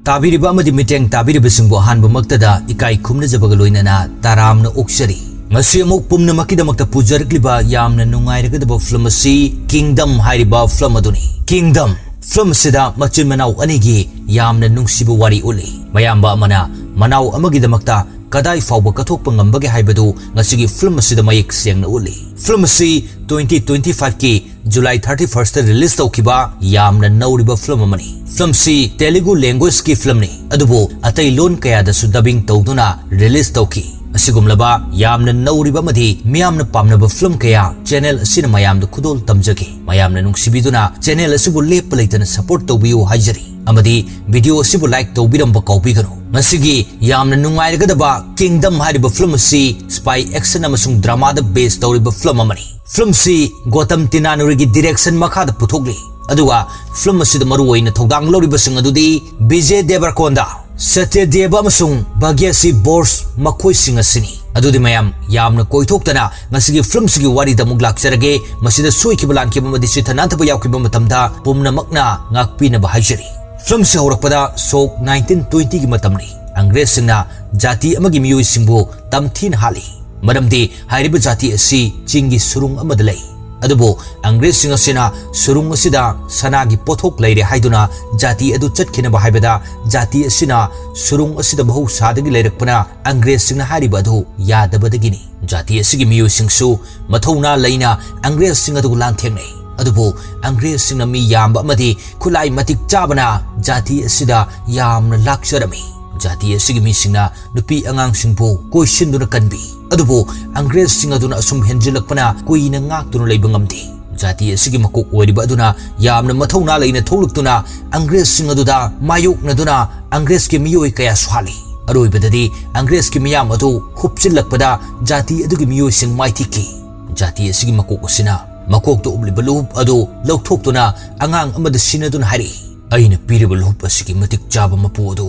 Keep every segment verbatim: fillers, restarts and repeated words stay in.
ꯇꯥꯕꯤꯔꯤꯕ ꯑꯃꯗꯤ ꯃꯤꯠꯌꯦꯡ ꯇꯥꯕꯤꯔꯤꯕꯁꯤꯡꯕꯨ ꯑꯍꯥꯟꯕꯃꯛꯇꯗ ꯏꯀꯥꯏ ꯈꯨꯝꯅꯖꯕꯒ ꯂꯣꯏꯅꯅ ꯇꯔꯥꯝꯅ ꯑꯣꯛꯆꯔꯤ꯫ ꯉꯁꯤ ꯑꯃꯨꯛ ꯄꯨꯝꯅꯃꯛꯀꯤꯗꯃꯛꯇ ꯄꯨꯖꯔꯛꯂꯤꯕ ꯌꯥꯝꯅ ꯅꯨꯡꯉꯥꯏꯔꯒꯗꯕ ꯐꯤꯂꯝ ꯑꯁꯤ ꯀꯤꯡꯗꯝ ꯍꯥꯏꯔꯤꯕ ꯐꯤꯂꯝ ꯑꯗꯨꯅꯤ꯫ ꯀꯤꯡꯗꯝ ꯐꯤꯂꯝ ꯑꯁꯤꯗ ꯃꯆꯤꯟ ꯃꯅꯥꯎ ꯑꯅꯤꯒꯤ ꯌꯥꯝꯅ ꯅꯨꯡꯁꯤꯕ ꯋꯥꯔꯤ ꯎꯠꯂꯤ꯫ ꯃꯌꯥꯝꯕ ꯑꯃꯅ ꯃꯅꯥꯎ ꯑꯃꯒꯤꯗꯃꯛꯇ ꯀꯗꯥꯏ ꯐꯥꯎꯕ ꯀꯠꯊꯣꯛꯄ ꯉꯝꯕꯒꯦ ꯍꯥꯏꯕꯗꯨ ꯉꯁꯤꯒꯤ ꯐꯤꯂꯝ ꯑꯁꯤꯗ ꯃꯌꯦꯛ ꯁꯦꯡꯅ ꯎꯠꯂꯤ꯫ ꯐꯤꯂꯝ ꯑꯁꯤ twenty twenty five ꯀꯤ July thirty first ꯗ release ꯇꯧꯈꯤꯕ ꯌꯥꯝꯅ ꯅꯧꯔꯤꯕ ꯐꯤꯂꯝ ꯑꯃꯅꯤ꯫ ꯐꯤꯂꯝꯁꯤ Telugu language ꯀꯤ ꯐꯤꯂꯝꯅꯤ, ꯑꯗꯨꯕꯨ ꯑꯇꯩ ꯂꯣꯟ ꯀꯌꯥꯗꯁꯨ dubbing ꯇꯧꯗꯨꯅ release ꯇꯧꯈꯤ꯫ ꯑꯁꯤꯒꯨꯝꯂꯕ ꯌꯥꯝꯅ ꯅꯧꯔꯤꯕ ꯑꯃꯗꯤ ꯃꯤꯌꯥꯝꯅ ꯄꯥꯝꯅꯕ ꯐꯤꯂꯝ ꯀꯌꯥ channel ꯑꯁꯤꯅ ꯃꯌꯥꯝꯗ ꯈꯨꯗꯣꯜ ꯇꯝꯖꯒꯦ꯫ ꯃꯌꯥꯝꯅ ꯅꯨꯡꯁꯤꯕꯤꯗꯨꯅ channel ꯑꯁꯤꯕꯨ ꯂꯦꯞꯄ ꯂꯩꯇꯅ support ꯇꯧꯕꯤꯌꯨ ꯍꯥꯏꯖꯔꯤ꯫ ꯑꯃꯗꯤ video ꯑꯁꯤꯕꯨ like ꯇꯧꯕꯤꯔꯝꯕ ꯀꯥꯎꯕꯤꯒꯅꯨ꯫ ꯉꯁꯤꯒꯤ ꯌꯥꯝꯅ ꯅꯨꯡꯉꯥꯏꯔꯒꯗꯕ ꯀꯤꯡꯗꯝ ꯍꯥꯏꯔꯤꯕ ꯐꯤꯂꯝ ꯑꯁꯤ spy action ꯑꯃꯁꯨꯡ drama ꯗ base ꯇꯧꯔꯤꯕ ꯐꯤꯂꯝ ꯑꯃꯅꯤ꯫ ꯐꯤꯂꯝꯁꯤ ꯒꯣꯇꯝ ꯇꯤꯅꯥꯅꯨꯔꯤꯒꯤ direction ꯃꯈꯥꯗ ꯄꯨꯊꯣꯛꯂꯤ꯫ ꯑꯗꯨꯒ ꯐꯤꯂꯝ ꯑꯁꯤꯗ ꯃꯔꯨ ꯑꯣꯏꯅ ꯊꯧꯗꯥꯡ ꯂꯧꯔꯤꯕꯁꯤꯡ ꯑꯗꯨꯗꯤ ꯕꯤꯖꯦ ꯗꯦꯕꯔꯀꯣꯟꯗꯥ, ꯁꯇ꯭ꯌꯗꯦꯕ ꯑꯃꯁꯨꯡ ꯚꯥꯒ꯭ꯌꯁꯤ ꯕꯣꯁ ꯃꯈꯣꯏꯁꯤꯡ ꯑꯁꯤꯅꯤ꯫ ꯑꯗꯨꯗꯤ ꯃꯌꯥꯝ ꯌꯥꯝꯅ ꯀꯣꯏꯊꯣꯛꯇꯅ ꯉꯁꯤꯒꯤ ꯐꯤꯂꯝꯁꯤꯒꯤ ꯋꯥꯔꯤꯗ ꯑꯃꯨꯛ ꯂꯥꯛꯆꯔꯒꯦ꯫ ꯃꯁꯤꯗ ꯁꯣꯏꯈꯤꯕ ꯂꯥꯟꯈꯤꯕ ꯑꯃꯗꯤ ꯆꯤꯠꯊ ꯅꯥꯟꯊꯕ ꯌꯥꯎꯈꯤꯕ ꯃꯇꯝꯗ ꯄꯨꯝꯅꯃꯛꯅ ꯉꯥꯛꯄꯤꯅꯕ ꯍꯥꯏꯖꯔꯤ꯫ ꯐꯤꯂꯝꯁꯤ ꯍꯧꯔꯛꯄꯗ ꯁꯣꯛ nineteen twenty ꯒꯤ ꯃꯇꯝꯅꯤ꯫ ꯑꯪꯒ꯭ꯔꯦꯖꯁꯤꯡꯅ ꯖꯥꯇꯤ ꯑꯃꯒꯤ ꯃꯤꯑꯣꯏꯁꯤꯡꯕꯨ ꯇꯝꯊꯤꯅ ꯍꯥꯠꯂꯤ꯫ ꯃꯔꯝꯗꯤ ꯍꯥꯏꯔꯤꯕ ꯖꯥꯇꯤ ꯑꯁꯤ ꯆꯤꯡꯒꯤ ꯁꯨꯔꯨꯡ ꯑꯃꯗ ꯂꯩ꯫ ꯑꯗꯨꯕꯨ ꯑꯪꯒ꯭ꯔꯦꯖꯁꯤꯡ ꯑꯁꯤꯅ ꯁꯨꯔꯨꯡ ꯑꯁꯤꯗ ꯁꯅꯥꯒꯤ ꯄꯣꯠꯊꯣꯛ ꯂꯩꯔꯦ ꯍꯥꯏꯗꯨꯅ ꯖꯥꯇꯤ ꯑꯗꯨ ꯆꯠꯈꯤꯅꯕ ꯍꯥꯏꯕꯗ ꯖꯥꯇꯤ ꯑꯁꯤꯅ ꯁꯨꯔꯨꯡ ꯑꯁꯤꯗ ꯃꯍꯧꯁꯥꯗꯒꯤ ꯂꯩꯔꯛꯄꯅ ꯑꯪꯒ꯭ꯔꯦꯖꯁꯤꯡꯅ ꯍꯥꯏꯔꯤꯕ ꯑꯗꯨ ꯌꯥꯗꯕꯗꯒꯤꯅꯤ꯫ ꯖꯥꯇꯤ ꯑꯁꯤꯒꯤ ꯃꯤꯑꯣꯏꯁꯤꯡꯁꯨ ꯃꯊꯧꯅꯥ ꯂꯩꯅ ꯑꯪꯒ꯭ꯔꯦꯖꯁꯤꯡ ꯑꯗꯨꯒ ꯂꯥꯟꯊꯦꯡꯅꯩ꯫ ꯑꯗꯨꯕꯨ ꯑꯪꯒ꯭ꯔꯦꯖꯁꯤꯡꯅ ꯃꯤ ꯌꯥꯝꯕ ꯑꯃꯗꯤ ꯈꯨꯠꯂꯥꯏ ꯃꯇꯤꯛ ꯆꯥꯕꯅ ꯖꯥꯇꯤ ꯑꯁꯤꯗ ꯌꯥꯝꯅ ꯂꯥꯛꯆꯔꯝꯃꯤ꯫ ꯖꯥꯇꯤ ꯑꯁꯤꯒꯤ ꯃꯤꯁꯤꯡꯅ ꯅꯨꯄꯤ ꯑꯉꯥꯡꯁꯤꯡꯕꯨ ꯀꯣꯏꯁꯤꯟꯗꯨꯅ ꯀꯟꯕꯤ꯫ ꯑꯗꯨꯕꯨ ꯑꯪꯒ꯭ꯔꯦꯖꯁꯤꯡ ꯑꯗꯨꯅ ꯑꯁꯨꯝ ꯍꯦꯟꯖꯤꯜꯂꯛꯄꯅ ꯀꯨꯏꯅ ꯉꯥꯛꯇꯨꯅ ꯂꯩꯕ ꯉꯝꯗꯦ꯫ ꯖꯥꯇꯤ ꯑꯁꯤꯒꯤ ꯃꯀꯣꯛ ꯑꯣꯏꯔꯤꯕ ꯑꯗꯨꯅ ꯌꯥꯝꯅ ꯃꯊꯧꯅꯥ ꯂꯩꯅ ꯊꯣꯛꯂꯛꯇꯨꯅ ꯑꯪꯒ꯭ꯔꯦꯖꯁꯤꯡ ꯑꯗꯨꯗ ꯃꯥꯌꯣꯛꯅꯗꯨꯅ ꯑꯪꯒ꯭ꯔꯦꯖꯀꯤ ꯃꯤꯑꯣꯏ ꯀꯌꯥꯁꯨ ꯍꯥꯠꯂꯤ꯫ ꯑꯔꯣꯏꯕꯗꯗꯤ ꯑꯪꯒ꯭ꯔꯦꯖꯀꯤ ꯃꯤꯌꯥꯝ ꯑꯗꯨ ꯍꯨꯞꯆꯤꯜꯂꯛꯄꯗ ꯖꯥꯇꯤ ꯑꯗꯨꯒꯤ ꯃꯤꯑꯣꯏꯁꯤꯡ ꯃꯥꯏꯊꯤꯈꯤ꯫ ꯖꯥꯇꯤ ꯑꯁꯤꯒꯤ ꯃꯀꯣꯛ ꯑꯁꯤꯅ ꯃꯀꯣꯛꯇ ꯎꯞꯂꯤꯕ ꯂꯨꯍꯨꯞ ꯑꯗꯨ ꯂꯧꯊꯣꯛꯇꯨꯅ ꯑꯉꯥꯡ ꯑꯃꯗ ꯁꯤꯟꯅꯗꯨꯅ ꯍꯥꯏꯔꯛꯏ, "ꯑꯩꯅ ꯄꯤꯔꯤꯕ ꯂꯨꯍꯨꯞ ꯑꯁꯤꯒꯤ ꯃꯇꯤꯛ ꯆꯥꯕ ꯃꯄꯨ ꯑꯗꯨ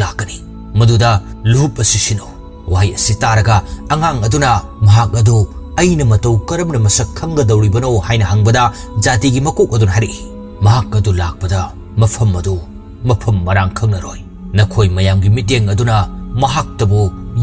ꯂꯥꯛꯀꯅꯤ꯫ ꯃꯗꯨꯗ ꯂꯨꯍꯨꯞ ꯑꯁꯤ ꯁꯤꯟꯅꯧ꯫" ꯋꯥꯍꯩ ꯑꯁꯤ ꯇꯥꯔꯒ ꯑꯉꯥꯡ ꯑꯗꯨꯅ ꯃꯍꯥꯛ ꯑꯗꯨ ꯑꯩꯅ ꯃꯇꯧ ꯀꯔꯝꯅ ꯃꯁꯛ ꯈꯪꯒꯗꯧꯔꯤꯕꯅꯣ ꯍꯥꯏꯅ ꯍꯪꯕꯗ ꯖꯥꯇꯤꯒꯤ ꯃꯀꯣꯛ ꯑꯗꯨꯅ ꯍꯥꯏꯔꯛꯏ, "ꯃꯍꯥꯛ ꯑꯗꯨ ꯂꯥꯛꯄꯗ ꯃꯐꯝ ꯑꯗꯨ ꯃꯐꯝ ꯃꯔꯥꯡ ꯈꯪꯂꯔꯣꯏ꯫ ꯅꯈꯣꯏ ꯃꯌꯥꯝꯒꯤ ꯃꯤꯠꯌꯦꯡ ꯑꯗꯨꯅ ꯃꯍꯥꯛꯇꯕꯨ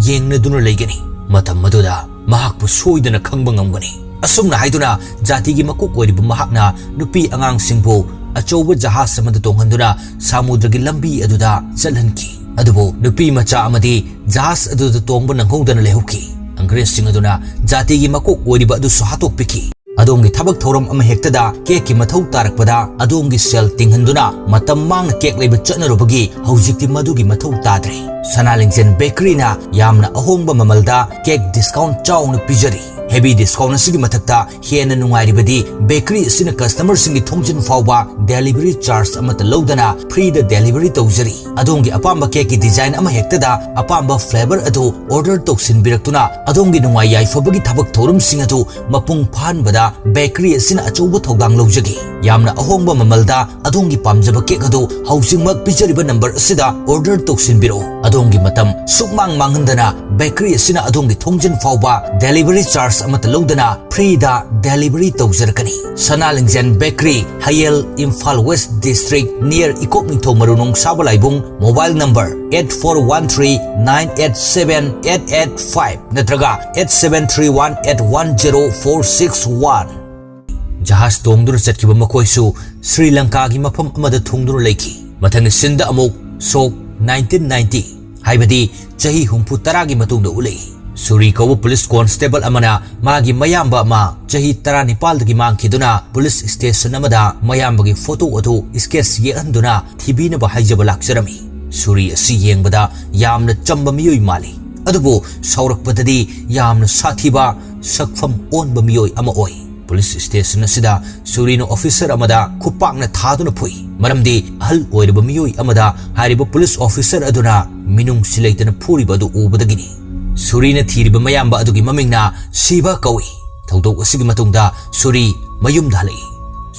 ꯌꯦꯡꯅꯗꯨꯅ ꯂꯩꯒꯅꯤ꯫ ꯃꯇꯝ ꯑꯗꯨꯗ ꯃꯍꯥꯛꯄꯨ ꯁꯣꯏꯗꯅ ꯈꯪꯕ ꯉꯝꯒꯅꯤ꯫ ꯑꯁꯨꯝꯅ ꯍꯥꯏꯗꯨꯅ ꯖꯥꯇꯤꯒꯤ ꯃꯀꯣꯛ ꯑꯣꯏꯔꯤꯕ ꯃꯍꯥꯛꯅ ꯅꯨꯄꯤ ꯑꯉꯥꯡꯁꯤꯡꯕꯨ ꯑꯆꯧꯕ ꯖꯍꯥꯖ ꯑꯃꯗ ꯇꯣꯡꯍꯟꯗꯨꯅ ꯁꯃꯨꯗ꯭ꯔꯒꯤ ꯂꯝꯕꯤ ꯑꯗꯨꯗ ꯆꯠꯍꯟꯈꯤ꯫ ꯑꯗꯨꯕꯨ ꯅꯨꯄꯤ ꯃꯆꯥ ꯑꯃꯗꯤ ꯖꯍꯥꯖ ꯑꯗꯨꯗ ꯇꯣꯡꯕ ꯅꯪꯍꯧꯗꯅ ꯂꯩꯍꯧꯈꯤ꯫ ꯑꯪꯒ꯭ꯔꯦꯖꯁꯤꯡ ꯑꯗꯨꯅ ꯖꯥꯇꯤꯒꯤ ꯃꯀꯣꯛ ꯑꯣꯏꯔꯤꯕ ꯑꯗꯨꯁꯨ ꯍꯥꯠꯇꯣꯛꯄꯤꯈꯤ꯫ ꯑꯗꯣꯝꯒꯤ ꯊꯕꯛ ꯊꯧꯔꯝ ꯑꯃ ꯍꯦꯛꯇꯗ ꯀꯦꯛꯀꯤ ꯃꯊꯧ ꯇꯥꯔꯛꯄꯗ ꯑꯗꯣꯝꯒꯤ ꯁꯦꯜ ꯇꯤꯡꯍꯟꯗꯨꯅ ꯃꯇꯝ ꯃꯥꯡꯅ ꯀꯦꯛ ꯂꯩꯕ ꯆꯠꯅꯔꯨꯕꯒꯤ ꯍꯧꯖꯤꯛꯇꯤ ꯃꯗꯨꯒꯤ ꯃꯊꯧ ꯇꯥꯗ꯭ꯔꯦ꯫ ꯁꯅꯥ ꯂꯤꯡꯖꯦꯜ ꯕꯦꯀꯔꯤꯅ ꯌꯥꯝꯅ ꯑꯍꯣꯡꯕ ꯃꯃꯜꯗ ꯀꯦꯛ ꯗꯤꯁꯀꯥꯎꯟ ꯆꯥꯎꯅ ꯄꯤꯖꯔꯤ꯫ ꯍꯦꯚꯤ ꯗꯤꯁꯀꯥꯎꯟ ꯑꯁꯤꯒꯤ ꯃꯊꯛꯇ ꯍꯦꯟꯅ ꯅꯨꯡꯉꯥꯏꯔꯤꯕꯗꯤ ꯕꯦꯀꯔꯤ ꯑꯁꯤꯅ ꯀꯁꯇꯃꯔꯁꯤꯡꯒꯤ ꯊꯣꯡꯖꯤꯟ ꯐꯥꯎꯕ ꯗꯦꯂꯤꯚꯔꯤ ꯆꯥꯔꯖ ꯑꯃꯠꯇ ꯂꯧꯗꯅ ꯐ꯭ꯔꯤꯗ ꯗꯦꯂꯤꯚꯔꯤ ꯇꯧꯖꯔꯤ꯫ ꯑꯗꯣꯝꯒꯤ ꯑꯄꯥꯝꯕ ꯀꯦꯛꯀꯤ ꯗꯤꯖꯥꯏꯟ ꯑꯃ ꯍꯦꯛꯇꯗ ꯑꯄꯥꯝꯕ ꯐ꯭ꯂꯦꯚꯔ ꯑꯗꯨ ꯑꯣꯔꯗꯔ ꯇꯧꯁꯤꯟꯕꯤꯔꯛꯇꯨꯅ ꯑꯗꯣꯝꯒꯤ ꯅꯨꯡꯉꯥꯏ ꯌꯥꯏꯐꯕꯒꯤ ꯊꯕꯛ ꯊꯧꯔꯝꯁꯤꯡ ꯑꯗꯨ ꯃꯄꯨꯡ ꯐꯥꯍꯟꯕꯗ ꯕꯦꯀꯔꯤ ꯑꯁꯤꯅ ꯑꯆꯧꯕ ꯊꯧꯗꯥꯡ ꯂꯧꯖꯒꯦ꯫ ꯌꯥꯝꯅ ꯑꯍꯣꯡꯕ ꯃꯃꯜꯗ ꯑꯗꯣꯝꯒꯤ ꯄꯥꯝꯖꯕ ꯀꯦꯛ ꯑꯗꯨ ꯍꯧꯖꯤꯛꯃꯛ ꯄꯤꯖꯔꯤꯕ ꯅꯝꯕꯔ ꯑꯁꯤꯗ ꯑꯣꯔꯗꯔ ꯇꯧꯁꯤꯟꯕꯤꯔꯛꯎ꯫ ꯑꯗꯣꯝꯒꯤ ꯃꯇꯝ ꯁꯨꯛꯃꯥꯡ ꯃꯥꯡꯍꯟꯗꯅ ꯕꯦꯀꯔꯤ ꯑꯁꯤꯅ ꯑꯗꯣꯝꯒꯤ ꯊꯣꯡꯖꯤꯟ ꯐꯥꯎꯕ ꯗꯦꯂꯤꯚꯔꯤ ꯆꯥꯔꯖ ꯑꯃꯠꯇ ꯂꯧꯗꯅ ꯐ꯭ꯔꯤꯗ ꯗꯦꯂꯤꯚꯔꯤ ꯇꯧꯖꯔꯛꯀꯅꯤ꯫ Sana Lingjel bakery, Hayel, Imphal west district, near Ikok ꯅꯤꯡꯊꯧ ꯃꯔꯨ ꯅꯣꯡꯁꯥꯕ ꯂꯥꯏꯕꯨꯡ꯫ Mobile number eight four one three nine eight seven eight eight five ꯅꯠꯇ꯭ꯔꯒ eight seven three one eight one zero four six one꯫ ꯖꯍꯥꯖ ꯇꯣꯡꯗꯨꯅ ꯆꯠꯈꯤꯕ ꯃꯈꯣꯏꯁꯨ ꯁ꯭ꯔꯤ ꯂꯪꯀꯥꯒꯤ ꯃꯐꯝ ꯑꯃꯗ ꯊꯨꯡꯗꯨꯅ ꯂꯩꯈꯤ꯫ ꯃꯊꯪꯒꯤ ꯁꯤꯟꯗ ꯑꯃꯨꯛ ꯁꯣꯛ nineteen ninety, ꯍꯥꯏꯕꯗꯤ ꯆꯍꯤ ꯍꯨꯝꯐꯨ ꯇꯔꯥꯒꯤ ꯃꯇꯨꯡꯗ ꯎꯠꯂꯛꯏ꯫ ꯁꯨꯔꯤ ꯀꯧꯕ ꯄꯨꯂꯤꯁ ꯀꯣꯟꯁꯇꯦꯕꯜ ꯑꯃꯅ ꯃꯥꯒꯤ ꯃꯌꯥꯝꯕ ꯑꯃ ꯆꯍꯤ ꯇꯔꯥꯅꯤꯄꯥꯜꯗꯒꯤ ꯃꯥꯡꯈꯤꯗꯨꯅ ꯄꯨꯂꯤꯁ ꯁ꯭ꯇꯦꯁꯟ ꯑꯃꯗ ꯃꯌꯥꯝꯕꯒꯤ ꯐꯣꯇꯣ ꯑꯗꯨ ꯁ꯭ꯀꯦꯠꯆ ꯌꯦꯛꯍꯟꯗꯨꯅ ꯊꯤꯕꯤꯅꯕ ꯍꯥꯏꯖꯕ ꯂꯥꯛꯆꯔꯝꯃꯤ꯫ ꯁꯨꯔꯤ ꯑꯁꯤ ꯌꯦꯡꯕꯗ ꯌꯥꯝꯅ ꯆꯝꯕ ꯃꯤꯑꯣꯏ ꯃꯥꯜꯂꯤ, ꯑꯗꯨꯕꯨ ꯁꯥꯎꯔꯛꯄꯗꯗꯤ ꯌꯥꯝꯅ ꯁꯥꯊꯤꯕ, ꯁꯛꯐꯝ ꯑꯣꯟꯕ ꯃꯤꯑꯣꯏ ꯑꯃ ꯑꯣꯏ꯫ ꯄꯨꯂꯤꯁ ꯁ꯭ꯇꯦꯁꯟ ꯑꯁꯤꯗ ꯁꯨꯔꯤꯅ ꯑꯣꯐꯤꯁꯔ ꯑꯃꯗ ꯈꯨꯄꯥꯛꯅ ꯊꯥꯗꯨꯅ ꯐꯨꯏ, ꯃꯔꯝꯗꯤ ꯑꯍꯜ ꯑꯣꯏꯔꯕ ꯃꯤꯑꯣꯏ ꯑꯃꯗ ꯍꯥꯏꯔꯤꯕ ꯄꯨꯂꯤꯁ ꯑꯣꯐꯤꯁꯔ ꯑꯗꯨꯅ ꯃꯤꯅꯨꯡꯁꯤ ꯂꯩꯇꯅ ꯐꯨꯔꯤꯕ ꯑꯗꯨ ꯎꯕꯗꯒꯤꯅꯤ꯫ ꯁꯨꯔꯤꯅ ꯊꯤꯔꯤꯕ ꯃꯌꯥꯝꯕ ꯑꯗꯨꯒꯤ ꯃꯃꯤꯡꯅ ꯁꯤꯕ ꯀꯧꯏ꯫ ꯊꯧꯗꯣꯛ ꯑꯁꯤꯒꯤ ꯃꯇꯨꯡꯗ ꯁꯨꯔꯤ ꯃꯌꯨꯝꯗ ꯍꯜꯂꯛꯏ꯫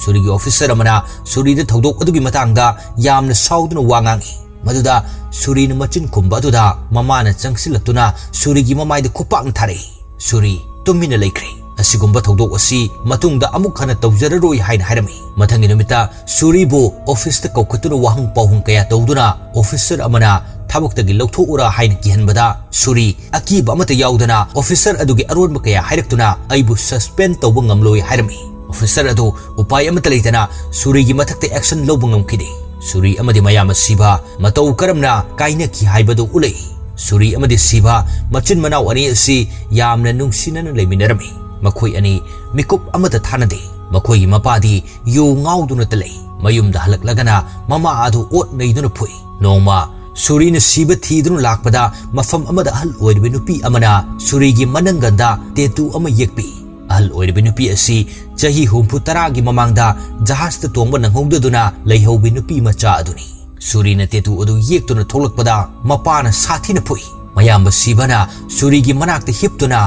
ꯁꯨꯔꯤꯒꯤ ꯑꯣꯐꯤꯁꯔ ꯑꯃꯅ ꯁꯨꯔꯤꯗ ꯊꯧꯗꯣꯛ ꯑꯗꯨꯒꯤ ꯃꯇꯥꯡꯗ ꯌꯥꯝꯅ ꯁꯥꯎꯗꯨꯅ ꯋꯥ ꯉꯥꯡꯏ꯫ ꯃꯗꯨꯗ ꯁꯨꯔꯤꯅ ꯃꯆꯤꯟ ꯈꯨꯝꯕ ꯑꯗꯨꯗ ꯃꯃꯥꯅ ꯆꯪꯁꯤꯜꯂꯛꯇꯨꯅ ꯁꯨꯔꯤꯒꯤ ꯃꯃꯥꯏꯗ ꯈꯨꯄꯥꯛꯅ ꯊꯥꯔꯛꯏ꯫ ꯁꯨꯔꯤ ꯇꯨꯃꯤꯟꯅ ꯂꯩꯈ꯭ꯔꯦ꯫ "ꯑꯁꯤꯒꯨꯝꯕ ꯊꯧꯗꯣꯛ ꯑꯁꯤ ꯃꯇꯨꯡꯗ ꯑꯃꯨꯛ ꯍꯟꯅ ꯇꯧꯖꯔꯔꯣꯏ" ꯍꯥꯏꯅ ꯍꯥꯏꯔꯝꯃꯤ꯫ ꯃꯊꯪꯒꯤ ꯅꯨꯃꯤꯠꯇ ꯁꯨꯔꯤꯕꯨ ꯑꯣꯐꯤꯁꯇ ꯀꯧꯈꯠꯇꯨꯅ ꯋꯥꯍꯪ ꯄꯥꯎꯍꯪ ꯀꯌꯥ ꯇꯧꯗꯨꯅ ꯑꯣꯐꯤꯁꯔ ꯑꯃꯅ "ꯊꯕꯛꯇꯒꯤ ꯂꯧꯊꯣꯛꯎꯔꯥ" ꯍꯥꯏꯅ ꯀꯤꯍꯟꯕꯗ, ꯁꯨꯔꯤ ꯑꯀꯤꯕ ꯑꯃꯠꯇ ꯌꯥꯎꯗꯅ ꯑꯣꯐꯤꯁꯔ ꯑꯗꯨꯒꯤ ꯑꯔꯣꯟꯕ ꯀꯌꯥ ꯍꯥꯏꯔꯛꯇꯨꯅ "ꯑꯩꯕꯨ ꯁꯁꯄꯦꯟ ꯇꯧꯕ ꯉꯝꯂꯣꯏ" ꯍꯥꯏꯔꯝꯃꯤ꯫ ꯑꯣꯐꯤꯁꯔ ꯑꯗꯨ ꯎꯄꯥꯏ ꯑꯃꯠꯇ ꯂꯩꯇꯅ ꯁꯨꯔꯤꯒꯤ ꯃꯊꯛꯇ ꯑꯦꯛꯁꯟ ꯂꯧꯕ ꯉꯝꯈꯤꯗꯦ꯫ ꯁꯨꯔꯤ ꯑꯃꯗꯤ ꯃꯌꯥꯝꯕ ꯁꯤꯕꯥ ꯃꯇꯧ ꯀꯔꯝꯅ ꯀꯥꯏꯅꯈꯤ ꯍꯥꯏꯕꯗꯨ ꯎꯠꯂꯛꯏ꯫ ꯁꯨꯔꯤ ꯑꯃꯗꯤ ꯁꯤꯕꯥ ꯃꯆꯤꯟ ꯃꯅꯥꯎ ꯑꯅꯤ ꯑꯁꯤ ꯌꯥꯝꯅ ꯅꯨꯡꯁꯤꯅꯅ ꯂꯩꯃꯤꯟꯅꯔꯝꯃꯤ꯫ ꯃꯈꯣꯏ ꯑꯅꯤ ꯃꯤꯀꯨꯞ ꯑꯃꯠꯇ ꯊꯥꯅꯗꯦ꯫ ꯃꯈꯣꯏꯒꯤ ꯃꯄꯥꯗꯤ ꯌꯨ ꯉꯥꯎꯗꯨꯅꯇ ꯂꯩ꯫ ꯃꯌꯨꯝꯗ ꯍꯜꯂꯛꯂꯒꯅ ꯃꯃꯥ ꯑꯗꯨ ꯑꯣꯠ ꯅꯩꯗꯨꯅ ꯐꯨꯏ꯫ ꯅꯣꯡꯃ ꯁꯨꯔꯤꯅ ꯁꯤꯕ ꯊꯤꯗꯨꯅ ꯂꯥꯛꯄꯗ ꯃꯐꯝ ꯑꯃꯗ ꯑꯍꯜ ꯑꯣꯏꯔꯕ ꯅꯨꯄꯤ ꯑꯃꯅ ꯁꯨꯔꯤꯒꯤ ꯃꯅꯪꯒꯟꯗ ꯇꯦꯇꯨ ꯑꯃ ꯌꯦꯛꯄꯤ꯫ ꯑꯍꯜ ꯑꯣꯏꯔꯕ ꯅꯨꯄꯤ ꯑꯁꯤ ꯆꯍꯤ ꯍꯨꯝꯐꯨ ꯇꯔꯥꯒꯤ ꯃꯃꯥꯡꯗ ꯖꯍꯥꯖꯇ ꯇꯣꯡꯕ ꯅꯪꯍꯧꯗꯗꯨꯅ ꯂꯩꯍꯧꯕ ꯅꯨꯄꯤ ꯃꯆꯥ ꯑꯗꯨꯅꯤ꯫ ꯁꯨꯔꯤꯅ ꯇꯦꯇꯨ ꯑꯗꯨ ꯌꯦꯛꯇꯨꯅ ꯊꯣꯛꯂꯛꯄꯗ ꯃꯄꯥꯅ ꯁꯥꯊꯤꯅ ꯐꯨꯏ꯫ ꯃꯌꯥꯝꯕ ꯁꯤꯕꯅ ꯁꯨꯔꯤꯒꯤ ꯃꯅꯥꯛꯇ ꯍꯤꯞꯇꯨꯅ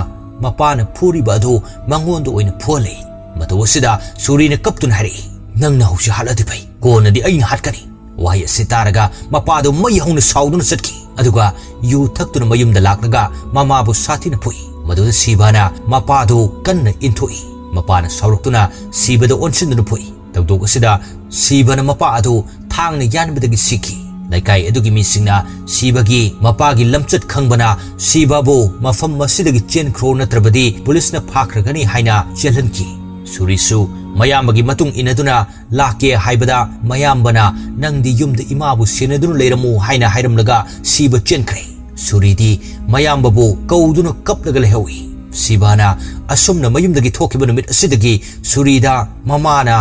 ꯃꯄꯥꯅ ꯐꯨꯔꯤꯕ ꯑꯗꯨ ꯃꯉꯣꯟꯗ ꯑꯣꯏꯅ ꯐꯨꯍꯜꯂꯤ꯫ ꯃꯇꯧ ꯑꯁꯤꯗ ꯁꯨꯔꯤꯅ ꯀꯞꯇꯨꯅ ꯍꯥꯏꯔꯛꯏ, "ꯅꯪꯅ ꯍꯧꯖꯤꯛ ꯍꯥꯠꯂꯗꯤ ꯐꯩ, ꯀꯣꯟꯅꯗꯤ ꯑꯩꯅ ꯍꯥꯠꯀꯅꯤ"꯫ ꯋꯥꯍꯩ ꯑꯁꯤ ꯇꯥꯔꯒ ꯃꯄꯥꯗꯨ ꯃꯩ ꯍꯧꯅ ꯁꯥꯎꯗꯨꯅ ꯆꯠꯈꯤ꯫ ꯑꯗꯨꯒ ꯌꯨ ꯊꯛꯇꯨꯅ ꯃꯌꯨꯝꯗ ꯂꯥꯛꯂꯒ ꯃꯃꯥꯕꯨ ꯁꯥꯊꯤꯅ ꯐꯨꯏ꯫ ꯃꯗꯨꯗ ꯁꯤꯕꯥꯅ ꯃꯄꯥꯗꯨ ꯀꯟꯅ ꯏꯟꯊꯣꯛꯏ꯫ ꯃꯄꯥꯅ ꯁꯥꯎꯔꯛꯇꯨꯅ ꯁꯤꯕꯗ ꯑꯣꯟꯁꯤꯟꯗꯨꯅ ꯐꯨꯏ꯫ ꯊꯧꯗꯣꯛ ꯑꯁꯤꯗ ꯁꯤꯕꯅ ꯃꯄꯥ ꯑꯗꯨ ꯊꯥꯡꯅ ꯌꯥꯟꯕꯗꯒꯤ ꯁꯤꯈꯤ꯫ ꯂꯩꯀꯥꯏ ꯑꯗꯨꯒꯤ ꯃꯤꯁꯤꯡꯅ ꯁꯤꯕꯒꯤ ꯃꯄꯥꯒꯤ ꯂꯝꯆꯠ ꯈꯪꯕꯅ ꯁꯤꯕꯕꯨ ꯃꯐꯝ ꯑꯁꯤꯗꯒꯤ ꯆꯦꯟꯈ꯭ꯔꯣ, ꯅꯠꯇ꯭ꯔꯕꯗꯤ ꯄꯨꯂꯤꯁꯅ ꯐꯥꯈ꯭ꯔꯒꯅꯤ ꯍꯥꯏꯅ ꯆꯦꯜꯍꯟꯈꯤ꯫ ꯁꯨꯔꯤꯁꯨ ꯃꯌꯥꯝꯕꯒꯤ ꯃꯇꯨꯡ ꯏꯟꯅꯗꯨꯅ ꯂꯥꯛꯀꯦ ꯍꯥꯏꯕꯗ ꯃꯌꯥꯝꯕꯅ "ꯅꯪꯗꯤ ꯌꯨꯝꯗ ꯏꯃꯥꯕꯨ ꯁꯦꯟꯅꯗꯨꯅ ꯂꯩꯔꯝꯃꯨ" ꯍꯥꯏꯅ ꯍꯥꯏꯔꯝꯂꯒ ꯁꯤꯕ ꯆꯦꯟꯈ꯭ꯔꯦ꯫ ꯁꯨꯔꯤꯗꯤ ꯃꯌꯥꯝꯕꯕꯨ ꯀꯧꯗꯨꯅ ꯀꯞꯂꯒ ꯂꯩꯍꯧꯏ꯫ ꯁꯤꯕꯥꯅ ꯑꯁꯨꯝꯅ ꯃꯌꯨꯝꯗꯒꯤ ꯊꯣꯛꯈꯤꯕ ꯅꯨꯃꯤꯠ ꯑꯁꯤꯗꯒꯤ ꯁꯨꯔꯤꯗ ꯃꯃꯥꯅ